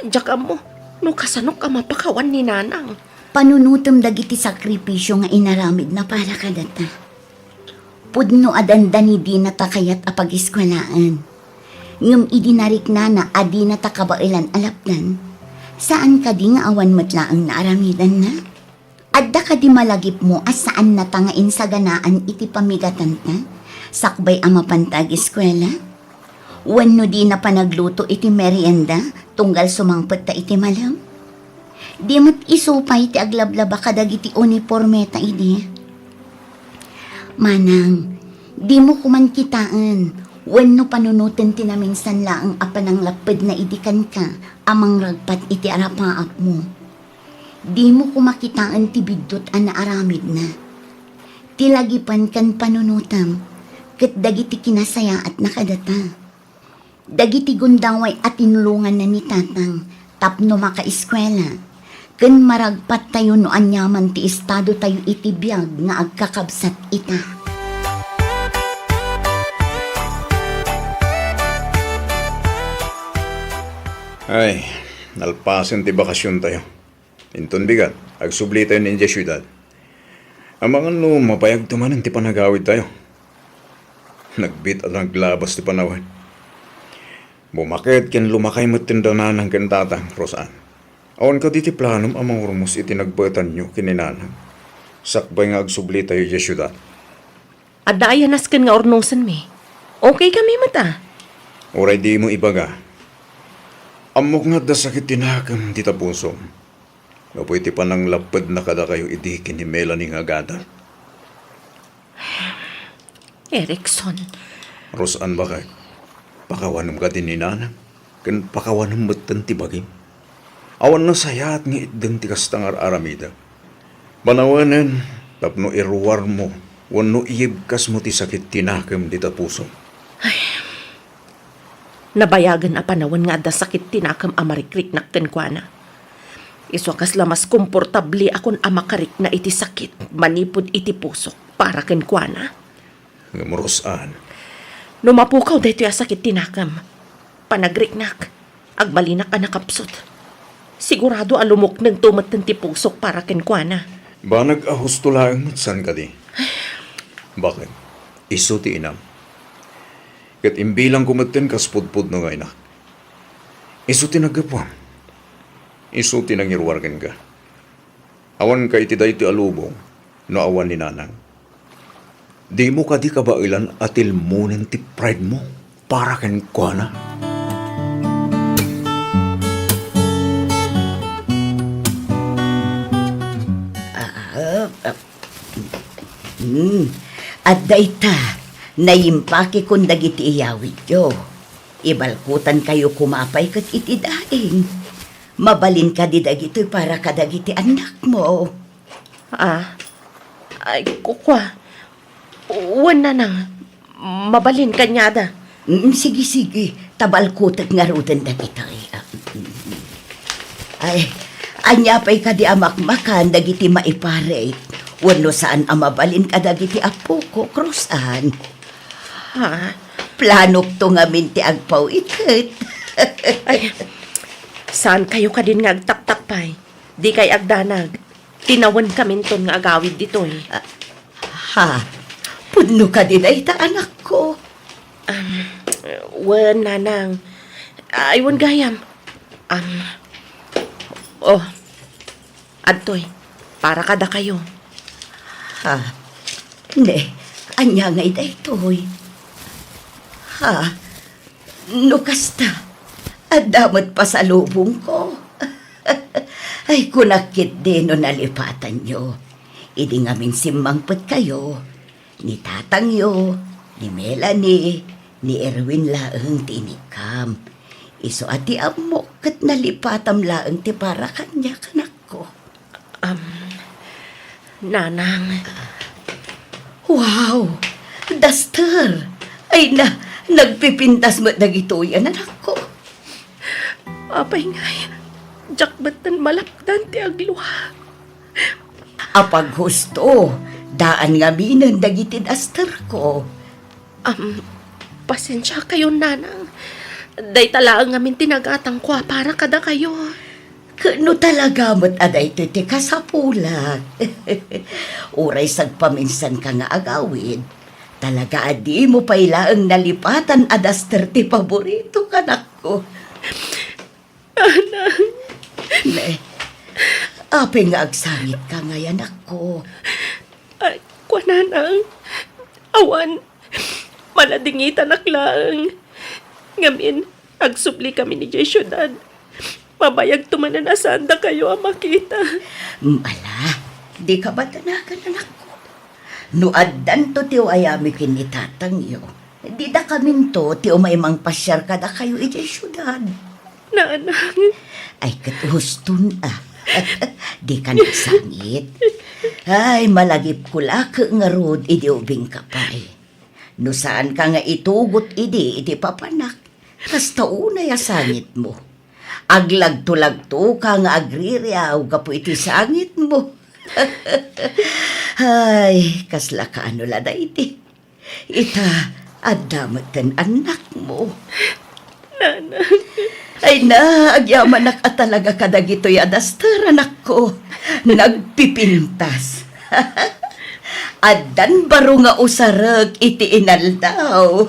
diak ammo no kasanok a mapakawan ni Nanang. Panunotem dagiti sakripisio nga inaramidna para kadata. Pudno a dandani dinata kayat a pagiskuelaen. Ngem idi nariknana a dinata kabaelan a lapdan, saan kadi nga awan met laeng naaramidanna? Adda kadi malagipmo a saannata nga insaganaan iti pamigatanta sakbay a mapanta agiskuela? Wenno dina panagluto iti merienda tunggal sumangpetta iti malem? Di met isu pay ti aglablaba kadagiti unipormeta idi. Manang, dimo koman kitaen wenno panunoten ti naminsan laeng a pananglappedna idi kenka a mangragpat iti arapaapmo. Dimo koma kitaen ti biddut a naaramidna. Ti lagipen ken panunotem ket dagiti kinasayaatna kadata. Dagiti gundaway a tinulonganna ni Tatang tapno makaeskuela, ken maragpattayo no aniaman ti estadotayo iti biag nga agkakabsat ita. Ay, nalpasen ti bakasiontayo. Inton bigat, agsublitayo idiay siudad. Amangan no mabayagto manen ti panagawidtayo. Nagbiit a naglabas ti panawen. Bumaket ken lumakay met ti Nanang ken Tatang, Rosan. Awan kadi ti planom a mangurmos iti nagbaetanyo ken ni Nanang sakbay nga agsublitayo idiay siudad? Adda aya nasken nga urnosenmi. Okay kami met a. Uray dimo ibaga, ammok nga adda sakit ti nakem dita pusom gapu iti pananglappedna kadakayo idi ken ni Melanie nga agadal. Erickson. Rosan, baket, pakawanem kadi ni Nanang? Ken pakawanem metten ti bagim. Awan nasayaat nga itdem ti kasta nga ar-aramidem. Panawenen tapno iruarmo wenno iyibkasmo ti sakit ti nakem dita pusom. Ay, nabayagen a panawen nga adda sakit ti nakem a marikriknak kenkuana. Isu a kasla mas komportable akon a makarikna iti sakit manipud iti pusok para kenkuana. Ngem, Rosan. No mapukaw daytoy a sakit ti nakem, panagriknak, agbalinak a nakapsut. Sigurado a lumuknengto metten ti pusok para kenkuana. Banag a husto laeng met saan kadi? Baket, isu ti inam. Ket imbilangko metten kas pudpudno nga ina. Isu ti naggapuam. Isu ti nangiruar kenka. Awanka iti daytoy a lubong no awan ni nanang. Dimo kadi kabaelan a tilmonen ti pride mo para kenkuana? Ah, ah, hmm. Adda ita, naimpakekon dagiti iyawidyo. Ibalkutankayo koma pay ket iti daing. Mabalin kadi dagitoy para kadagiti annakmo? Ah, ay, kukua. Wen, nanang, mabalin kaniada. Mm, sige, sige. Ta balkutek ngaruden dagitoy. Ay, ania pay kadi a makmakan dagiti maiparit? Wenno saan a mabalin kadagiti appoko, Cruz-an? Ha? Planokto ngamin ti agpaw-iket. Ay, saankayo kadin nga agtaktak pay? Dikay agdanag. Tinawenkaminton nga agawid ditoy. Ah, ha? Pudno kadi dayta, anakko? Um, wen, nanang. Ay, wen gayam. Um, oh, adtoy. Para kadakayo. Ha? Ne, ania ngay daytoy? Ha? No kasta, adda met pasalubongko. Ay, kunak ketdi no nalipatanyo. Idi ngamin simmangpetkayo, ni tatangyo, ni Melanie, ni Erwin laeng ti inikkam. Isu a ti ammok ket nalipatam laeng ti para kaniak, anakko. Am, nanang. Wow! Duster! Ay na, nagpipintas met dagitoy, anakko. Apay ngay, diak metten malapdan ti aglua. Apaghusto, daan ngaminen dagiti dusterko. Am, pasensiakayon, nanang. Dayta laeng ngamin ti nagatangko a para kadakayo. Ket no talaga met a daytoy ti kasapulak, uray sagpaminsanka nga agawid, talaga a dimo pay laeng nalipatan a duster ti paboritok, anakko. Nanang. Ne, apay nga agsangitka ngay, anakko? Ay, kua, nanang. Awan, maladingitanak laeng. Ngamin, agsublikami idiay siudad. Mabayagto manen a saandakayo a makita. Mm, ala, dika badanagan, anakko. No addanto ti uayami ken ni tatangyo, didakaminto ti umay mangpasiar kadakayo idiay siudad. Nanang. Ay, ket huston a. Dika nagsangit. Ay, malagipko la ket ngarud idi ubingka pay. No saanka nga itugot idi iti papanak, kasta unay a sangitmo. Aglagto-lagtoka nga agririaw gapu iti sangitmo. Ay, kasla kaano la daydi. Ita, adda metten annakmo. Nanang. Ay na, agyamanak a talaga kadagitoy a duster, anakko. Nagpipintas. Addan baro nga usarek iti inaldaw.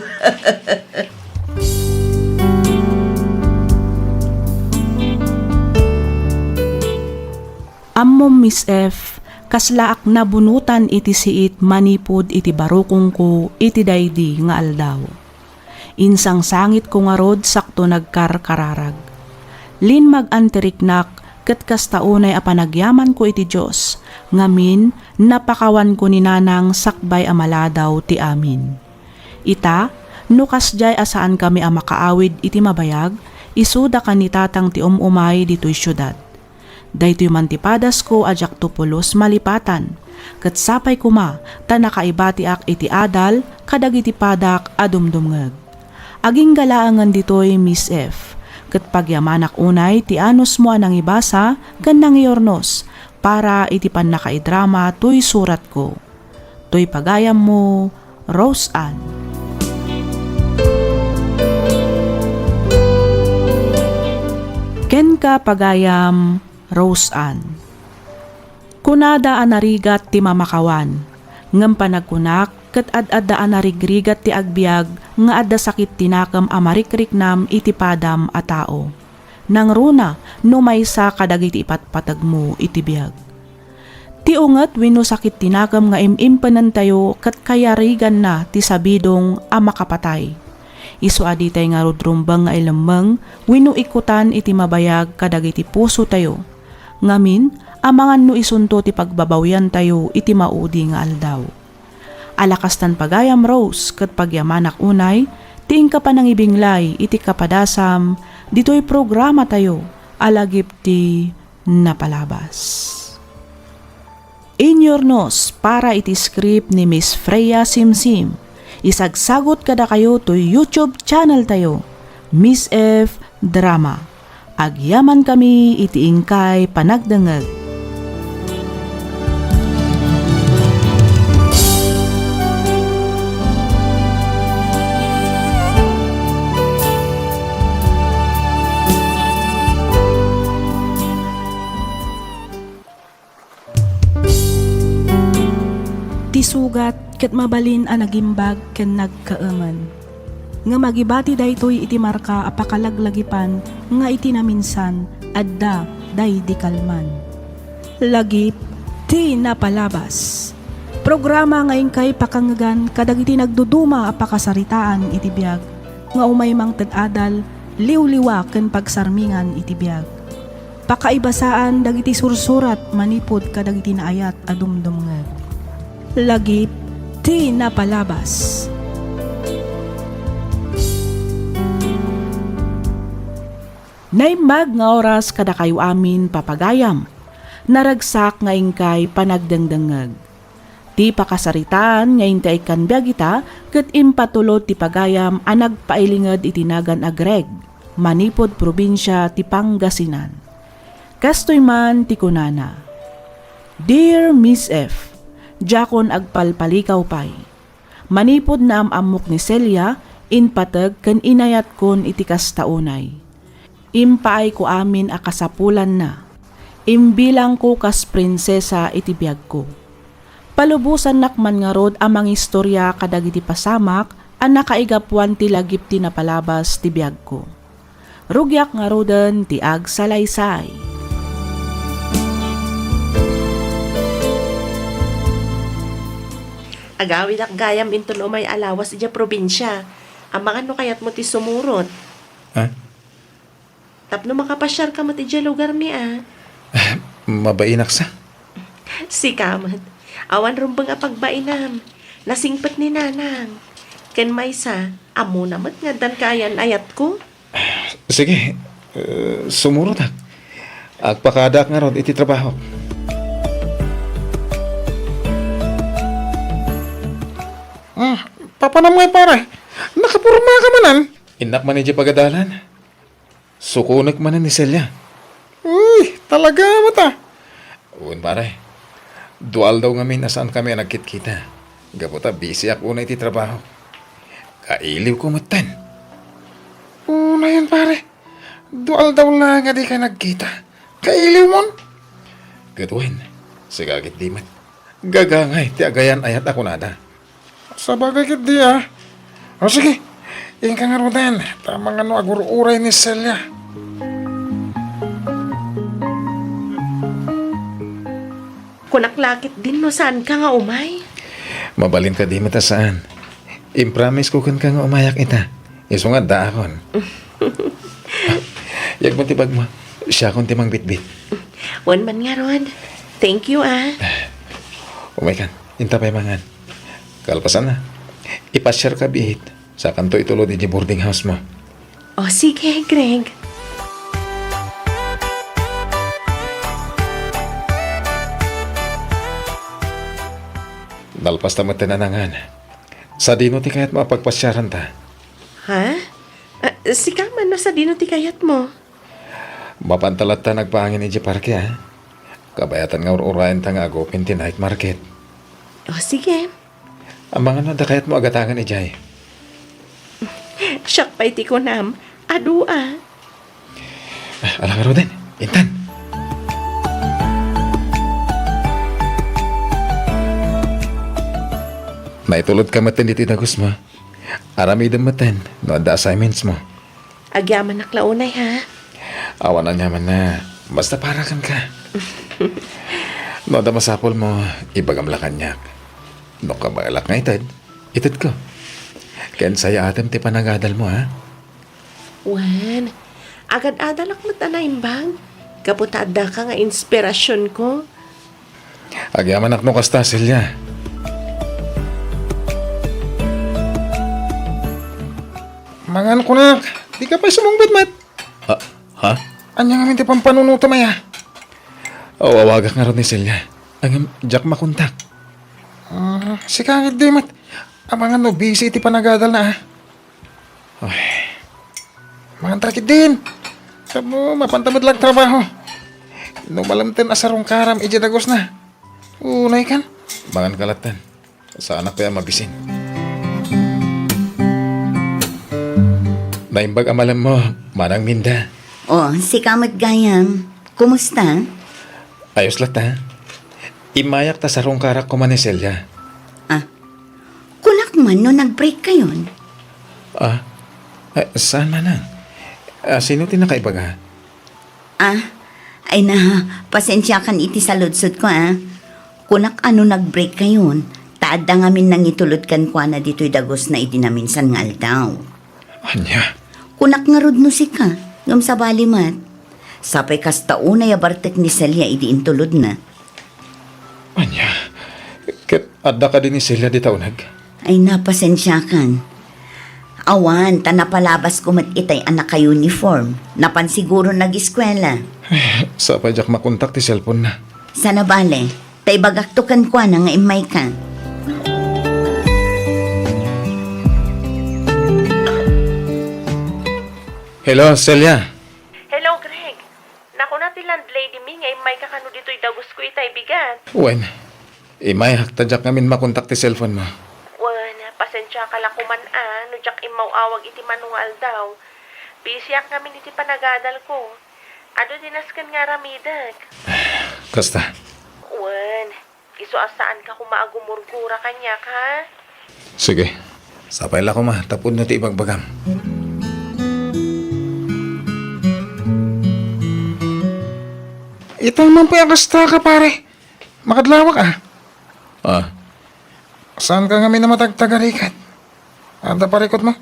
Ammom, Miss F, kaslaak nabunotan iti siit manipud iti barukongko iti daydi nga aldaw. Insangsangitko ngarud sakto nagkarkararag. Limmag antiriknak ket kasta unay a panagyamanko iti Dios, ngamin, napakawanko ni Nanang sakbay a maladaw ti amin. Ita, no kasdiay a saankami a makaawid iti mabayag, isuda ken ni Tatang ti um-umay ditoy siudad. Daytoy man ti padasko a diakto pulos malipatan, ket sapay koma ta nakaibatiak iti adal kadagiti padak a dumdumngeg. Agingga laengen ditoy, Miss F, ket pagyamanak unay ti anusmo a nangibasa ken nangiurnos para iti pannakaidrama toy suratko. Toy pagayammo, Rose Ann. Kenka, pagayam, Rose Ann. Kunada a narigat ti mamakawan, ngem panagkunak, ket ad-adda a narigrigat ti agbiag nga adda sakit ti nakem a marikriknam iti padam a tao. Nangruna no maysa kadagiti ipatpategmo iti biag. Ti unget wenno sakit ti nakem nga im-impenentayo ket kayariganna ti sabidong a makapatay. Isu a ditay ngarud rumbeng nga ilemmeng wenno ikutan iti mabayag kadagiti pusotayo. Ngamin, amangan no isunto ti pagbabawiantayo iti maudi nga aldaw. Ala kastan pagayam, Rose, ket pagyamanak unay ti inka panangibinglay iti kapadasam ditoy programatayo a Lagip ti Napalabas. Inyurnos para iti script ni Miss Freya Simsim. Isagsagut kadakayo toy YouTube channel tayo, Miss F Drama. Agyamankami iti inkay panagdengngeg. Ti sugat ket mabalin a nagimbag ken nagkaemen. Ngem agibati daytoy iti marka a pakalaglagipan nga iti naminsan, adda daydi kalman. Lagip ti Napalabas. Programa nga inkay pakangngegan kadagiti nagduduma a pakasaritaan iti biag nga umay mangted adal, liwliwa ken pagsarmingan iti biag. Pakaibasaan dagiti sursurat manipud kadagiti naayat a dumdumngeg. Lagip ti Napalabas. Naimbag nga oras kadakayo amin, papagayam. Naragsak nga inkay panagdengdengngeg. Ti pakasaritaan nga inti a ikkan biag ita ket impatulod ti pagayam a nagpailinged iti nagan a Greg, manipud probinsia ti Pangasinan. Kastoy man ti kunana, "Dear Miss F, diakon agpalpalikaw pay. Manipud naam-ammok ni Celia, impateg ken inayatkon iti kasta unay. Impaayko amin a kasapulanna. Imbilangko kas prinsesa iti biagko. Palubosannak man ngarud a mangistorya kadagiti pasamak a nakaigapuan ti lagip ti napalabas ti biagko. Rugiak ngaruden ti agsalaysay." Agawidak gayam inton umay a lawas idiay probinsia. Amangan no kayatmo ti sumurot. Ah? Tapno makapasiarka met idiay lugarmi a. Mabainak sa. Sika met. Awan rumbeng a pagbainam. Nasingpet ni Nanang. Ken maysa, ammona met nga addan kaayan-ayatko. Sige, eh, sumurotak. Agpakadaak ngarud iti trabahok. Ah, papanam ngay, pare? Nakaporma ka manen? Innak man idiay pagadalan. Sukonek manen ni Celia. Uy, talaga met a. Wen, pare. Dua aldaw ngamin a saankami a nagkitkita. Gapu ta bisiak unay iti trabaho. Kailiwko metten. Unayen, pare. Dua aldaw laeng a dikay nagkita. Kailiwmon? Ket wen, sika ketdi met. Gagangay ti agayan-ayat a kunada. Sabagay ketdi a. O sige, inka ngaruden, ta amangan no agur-uray ni Celia. Kunak la ketdin no saanka nga umay. Mabalin kadi met a saan. Impromisesko kenka nga umayak ita. Isu nga addaakon. Yegmo ti bagmo. Siakon ti mangbitbit. Wen man ngarud. Thank you a. Umaykan. Inta pay mangan. Kalpasanna, ipasiarka biit. Sakanto itulod idiay boarding house mo. O, sige, Greg. Nalpas ta met ti nanangan. Sadino ti kayatmo a pagpasiaranta? Ha? Ah, sika man no sadino ti kayatmo? Mapanta latta nagpaangin idiay parke, a. Kabayatan nga ur-urayenta nga agupin ti night market. O, sige. Amangan no adda kayatmo a gatangen idiay. Siak pay ti kunam, adu a. Ah, ala ngaruden, intan. Naitulodka metten ditoy dagusmo. Aramidem metten no adda assignmentsmo. Agyamanak la unay, ha? Awan aniamanna. Basta para kenka. No adda masapulmo, ibagam la kaniak. No kabaelak nga ited, itedko. Ken sayaatem ti panagadalmo, ha? Wen, agad-adalak met a naimbag. Gapu ta addaka nga inspirasionko. Agyamanak no kasta, Celia. Mangan kunak, dika pay sumungbat met. Ah, ha? Ania ngamin ti pampanunotem aya? Aw-awagak ngarud ni Celia. Ngem, diak makontak. Ah, sika ketdi met. Amangan no busy iti panagadalna, ah. Ay. Manganta ketdin. Tapno mapanta met la agtrabaho. No malemten a sarungkaram idiay dagusna. Unaykan. Manganka latta. Saanak pay a mabisin. Naimbag a malemmo, Manang Minda. O, sika met gayam. Kumusta? Ayos latta. Immayak ta sarungkarak koma ni Celia. Ah, kunak man no nag-break kayon. Ah, eh, saan, Manang? Ah, sino ti nakaibaga? Ah, ay na, pasensiakan iti saludsodko, ah. Kunak a no nag-break kayon, ta adda ngamin nangitulod kenkuana ditoy dagusna idi naminsan nga aldaw. Ania? Kunak ngarud no sika, ngem sabali met. Sapay kasta unay a bartek ni Celia idi intulodna. Ania? Ket adda kadi ni Celia dita uneg? Ay, na, pasensiakan. Awan, ta napalabasko met itay a naka-uniform. Napan siguro nag-eskuela. Ay, sapay diak makontak ti cellphone-na. Saan a bale, ta ibagakto kenkuana nga immayka. Hello, Celia. Hello, Greg. Nakuna ti landlady mi nga immayka kano ditoy dagusko itay bigat. Wen, immayak ta diak ngamin makontak ti cellphone-mo. Wen, pasensiaka la koman a no diak immaw-awag iti mano nga aldaw. Busyak ngamin iti panagadalko. Adu ti nasken nga aramidek. Kasta. Wen, isu a saanka koma a gumurgura kaniak, ha? Sige. Sapay la koma, ta pudno ti ibagbagam. Ita man pay a kasta ka, pare. Makadlawak, ah. Ah. Saanka ngamin a matagtagarigat? Adda parikutmo?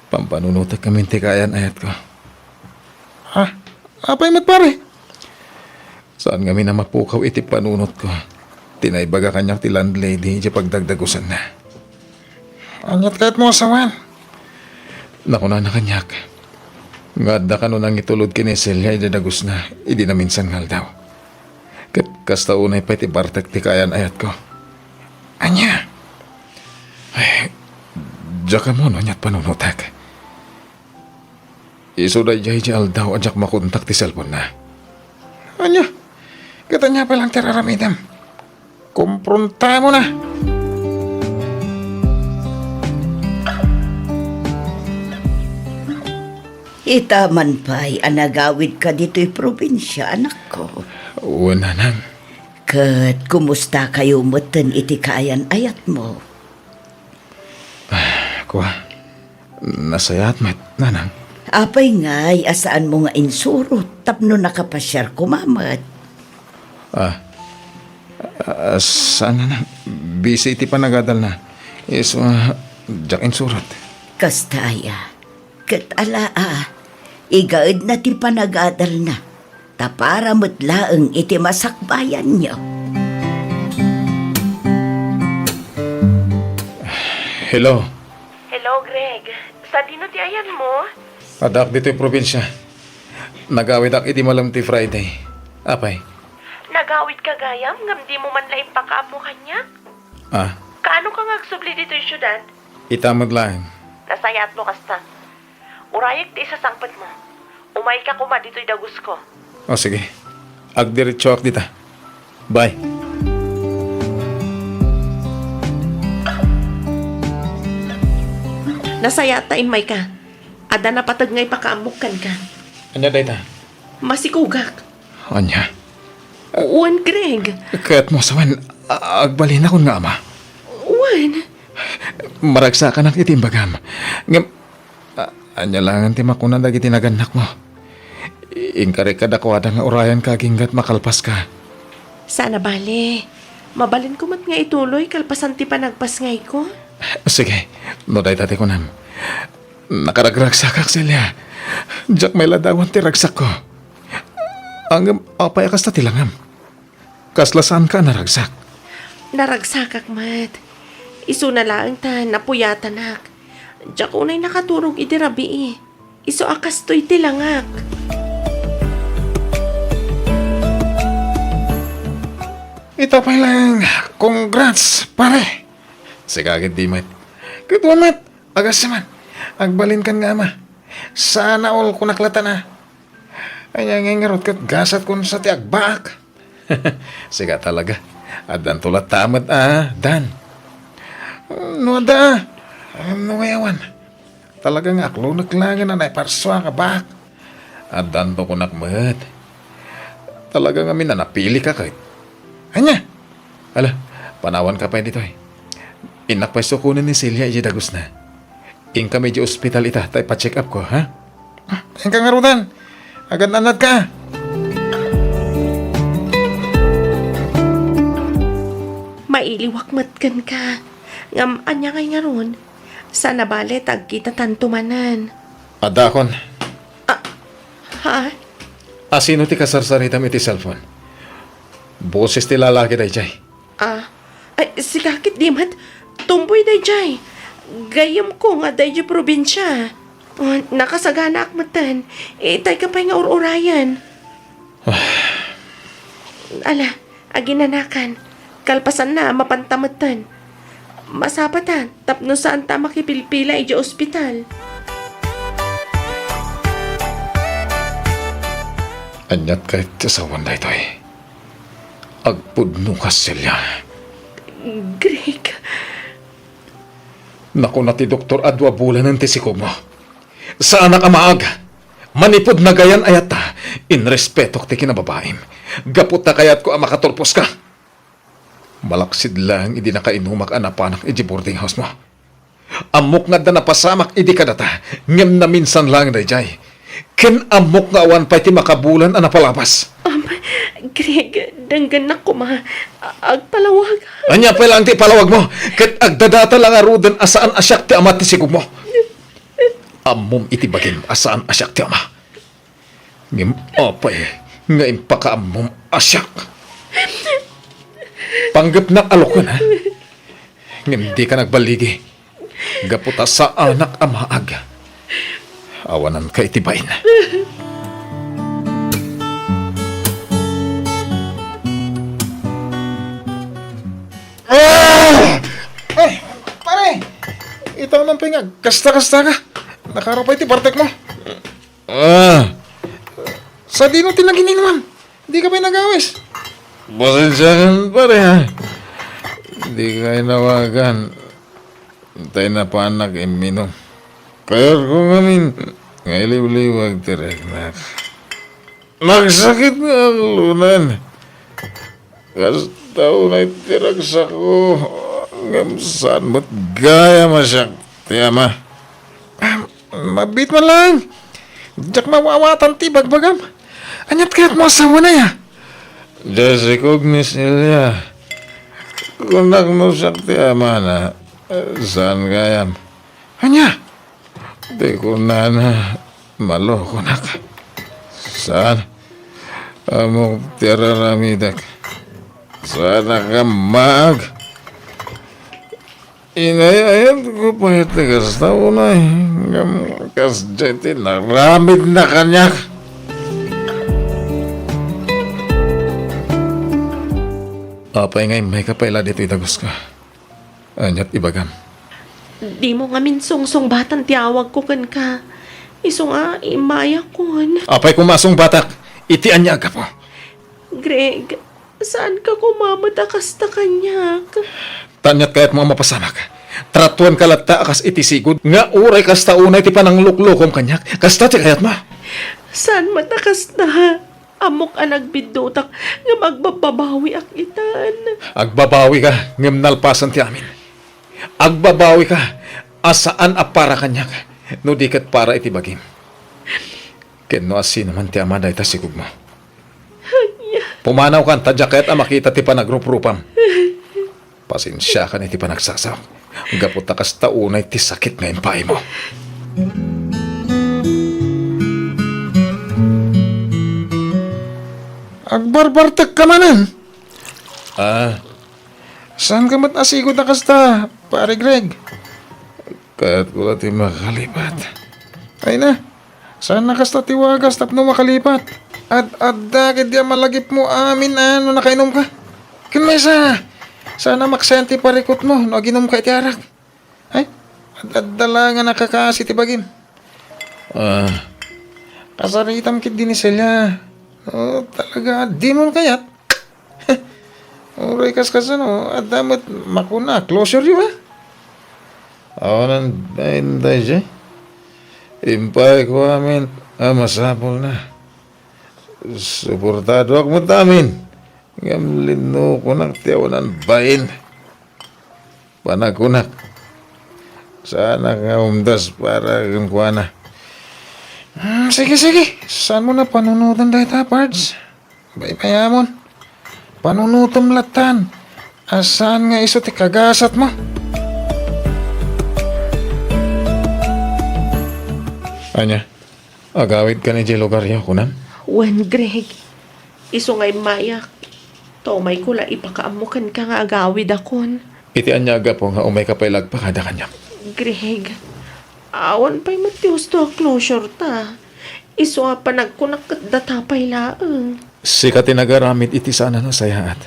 Pampanunotek ngamin ti kaayan-ayatko. Ah, apay met, pare? Saan ngamin a mapukaw iti panunotko ti naibaga kaniak ti landlady idiay pagdagdagusanna. Aniat kayatmo a sawen? Nakunana kaniak nga adda kano nangitulod ken ni Celia idiay dagusna idi naminsan nga aldaw. Ket kasta unay pay ti bartek ti kaayan-ayatko. Ania? Ay, diak ammo no aniat panunotek. Isu daydiay diay aldaw a diak makontak ti cellphone-na. Ania? Ket ania pay laeng ti ar-aramidem? Komprontamona! Ita man pay a nagawidka ditoy probinsia, anakko. Wen, nanang. Ket kumustakayo metten iti kaayan-ayatmo? Kua, nasayaat met, nanang. Apay ngay a saanmo nga insurot tapno nakapasiar koma met? Ah, ah, saan, nanang. Busy iti panagadalna. Isu, ah, diak insurot. Kasta aya. Ket ala a, igaedna ti panagadalna, ta para met laeng iti masakbayanyo. Hello. Hello, Greg. Sadino ti ayanmo? Addaak ditoy probinsia. Nagawidak idi malem ti Friday. Apay? Nagawidka gayam ngem dimo man la impakaammo kaniak? Ah? Kaanoka nga agsubli ditoy siudad? Ita met laeng. Nasayaatmo kasta. Urayek ti isasangpetmo. Umayka koma ditoy dagusko. O, sige. Agdiretsoak dita. Bye. Nasayaat ta immayka. Adda napateg nga ipakaammok kenka. Ania dayta? Masikogak. Ania? Wen, Greg. Kayatmo a sawen, a-, agbalinakon nga ama? Wen, Maragsakanak iti imbagam. Ngem, a-, ania laengen ti makuna dagiti nagannakmo? I-, inkarik kadakuada nga urayanka agingga ta makalpaska. Saan a bale. Mabalinko met nga ituloy kalpasan ti panagpasngayko. Sige, no dayta ti kunam. Nakaragragsakak, Celia. Diak met ladawan ti ragsakko. Ngem apay a kasta ti langam? Kasla saanka a naragsak? Naragsakak met. Isuna laeng ta napuyatanak. Diak unay nakaturog idi rabii. Isu a kastoy ti langak. Ita pay laeng, congrats, pare. Sika ket di met. Ket wen met, agasem man. Agbalinkan nga ama. Sana all kunak latta. Ania ngay ngarud ket gasat kon sa ti agbaak? Sika talaga. Addanto latta met a, Dan. No adda, no awan. Talaga nga aklonek laengen a naiparsuak a baak. Addanto kunak met. Talaga ngamin a napilika ket. Ania? Ala, panawanka pay ditoy. Innak pay sukonen ni Celia idiay dagusna. Inkami idiay ospital ita ta ipa-check up ko, ha? Inka ngaruden. Agan-annadka. Mailiwak met kenka. Ngem ania ngay ngarud? Saan a bale ta agkitatanto manen. Adda kon. Ah, ha? Asino ti kasarsaritam iti cellphone? Boses ti lalaki daydiay. Ah, ay, sika ket di met. Tumboy daydiay. Gayyemko nga adda idiay probinsia. Oh, nakasaganaak metten. Itayka pay nga ur-urayen. Ala, aginanakan. Kalpasanna, mapanta metten. Masapata, tapno saanta a makipilpila idiay ospital. Aniat kayat ti asawan daytoy? Agpudno kas, Celia. Greg. Nakuna ti doktor a dua bulanen ti sikogmo. Saanak a maag. Manipud nagayan-ayatta, inrespetok ti kinababaim. Gapu ta kayatko a makaturposka. Malaksid laeng idi nakainumak a napanak idiay boarding house mo. Ammok nga adda napasamak idi kadata, ngem naminsan laeng daydiay. Ken ammok nga awan pay ti makabulan a napalabas. Um, Greg, denggennak koma. A-, agpalawag. Ania pay laeng ti ipalawagmo? Ket agdadata la ngaruden a saan a siak ti ama ti sigogmo. Ammom iti bagim a saan a siak ti ama. Ngem apay nga impakaammom a siak? Panggepnak a loken, ha? Ngem dika nagballigi. Gapu ta saanak a maag. Awananka iti bain. Ah! Ay, pare! Ita man pay nga kasta-kasta ka. Nakaraw pay ti bartekmo. Ah. Sadino ti nagininumam? Dika pay nagawis? Pasensiakan, pare, ha? Dika inawagan. Tay napanak imminum. Kayatko ngamin nga iliwliwag ti riknak. Nagsakit nga aklonen. Kasta unay ti ragsakko, ngem saan met gayam a siak ti ama. Ah, mabiit man laeng. Diak maawatan ti ibagbagam. Aniat kayatmo a sawen aya? Diay sikog ni Celia. Kunak no siak ti amana, saan gayam. Ania? Ti kunana, malokonak. Saan? Ammok ti ar-aramidek. Saanak a maag. Inay-ayatko pay ti kasta unay, ngem kasdiay ti inaramidna kaniak. Apay nga immayka pay la ditoy daguska? Aniat ibagam? Dimo ngamin sungsungbatan ti awagko kenka. Isu nga immayakon. Apay koma a sungbatak? Iti ania a gapu? Greg, saanka koma met a kasta kaniak? Ta aniat kayatmo a mapasamak? Tratuanka latta a kas iti sigud nga uray kasta unay ti panangluklukom kaniak. Kasta ti kayatmo? Saan met a kasta? Ammok a nagbiddutak ngem agbabbabawiak itan. Agbabawika ngem nalpasen ti amin. Agbabawika a saan a para kaniak, no di ket para iti bagim. Ken no asino man ti ama dayta sikogmo. Pumanawkan ta diak kayat a makita ti panagruprupam. Pasensiakan iti panagsasaok. Gapu ta kasta unay ti sakit nga impaaymo. Agbarbartek ka manen? Ah, Saan ka met a sigud a kasta, Pare Greg? Kayatko la ti makalipat. Ay na, saan a kasta ti wagas tapno makalipat. Ad-adda ketdi a malagipmo amin a no nakainom ka. Ken maysa, saan a maksayan ti parikutmo no aginom ka iti arak. Ay, ad-adda la nga nakakaasi ti bagim. Ah, kasaritam ketdi ni Celia. Oh, talaga, di mo kayat? Uray kaskasano, adda met makuna a closure yo, ah? Awanan, ay, intay siya. Impay ko amin a masapul na. Suportadoak met amin. Ngem linnukonak ti awanan bain. Panakunak. Saanak nga umdas para kenkuana. Hmm, sige, sige. Saan mo na panunutan dayta, Pards? Baybayamon. Panunutem lattan. A saan nga isu ti kagasatmo? Ania, agawidkan idiay lugaryo, kunam? Wen, Greg. Isu nga immayak. Ta umayko la ipakaammo kenka nga agawidakon. Iti ania a gapu nga umayka pay la agpakada kaniak? Greg, awan pay met ti husto a closure ta. Isu a panagkunak ket data pay laeng. Sika ti nagaramid iti saan a nasayaat.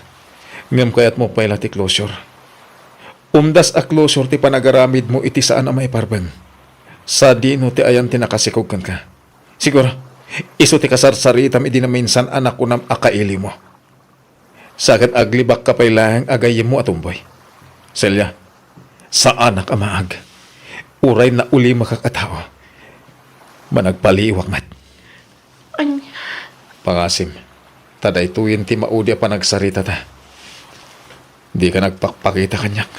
Ngem kayatmo pay la ti closure. Umdas a closure ti panagaramidmo iti saan a maiparbeng. Sadino ti ayan ti nakasikog kenka? Siguro, isu ti kasarsaritam idi naminsan a nakunam a kailimo. Sa ket aglibakka pay laeng a gayyemmo a tumboy. Celia, saanak a maag. Uray naulimakak a tao, managpaliiwak met. Ania? Pangasim, ta daytoyen ti maudi a panagsaritata. Dika nagpakpakita kaniak.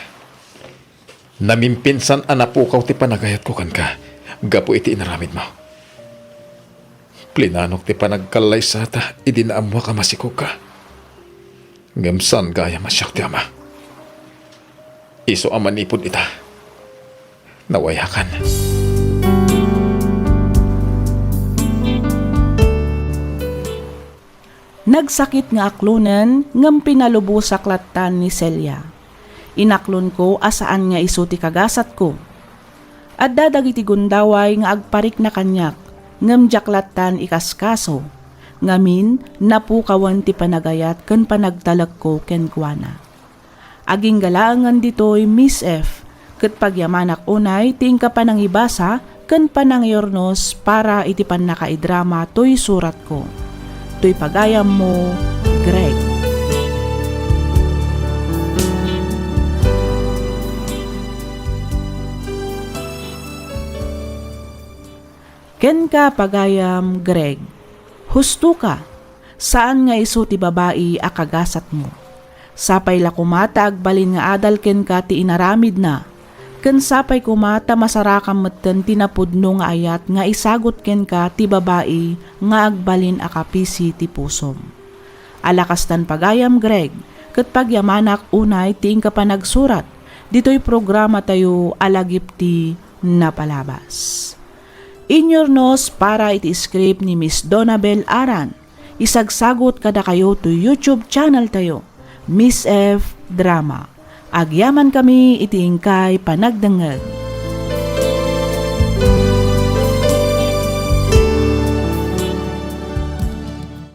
Namimpinsan a napukaw ti panagayatko kenka gapu iti inaramidmo. Plinanok ti panagkallaysata idi naammuak a masikogka. Ngem saan gayam a siak ti ama. Isu a manipud ita, nawayakan. Nagsakit nga aklonen ngem pinalubosak lattan ni Celia. Inaklonko a saan nga isu ti kagasatko. Adda dagiti gundaway nga agparikna kaniak, ngem diak lattan ikaskaso. Ngamin, napukawen ti panagayat ken panagtalekko kenkuana. Agingga laengen ditoy, Miss F, ket pagyamanak unay ti inka panangibasa ken panangiyurnos para iti pannakaidrama toy suratko. Toy pagayammo, Greg. Kenka, pagayam, Greg. Hustoka, saan nga isu ti babai a kagasatmo. Sapay la koma ta agbalin nga adal kenka ti inaramidna, ken sapay koma ta masarakam metten ti napudno nga ayat nga isagut kenka ti babai nga agbalin a kapisi ti pusom. Ala kastan, pagayam, Greg, ket pagyamanak unay ti inka panagsurat ditoy programatayo a Lagip ti Napalabas. Inyurnos para iti script ni Miss Donabel Aran. Isagsagut kadakayo to YouTube channel tayo, Miss F Drama. Agyamankami iti inkay panagdengngeg.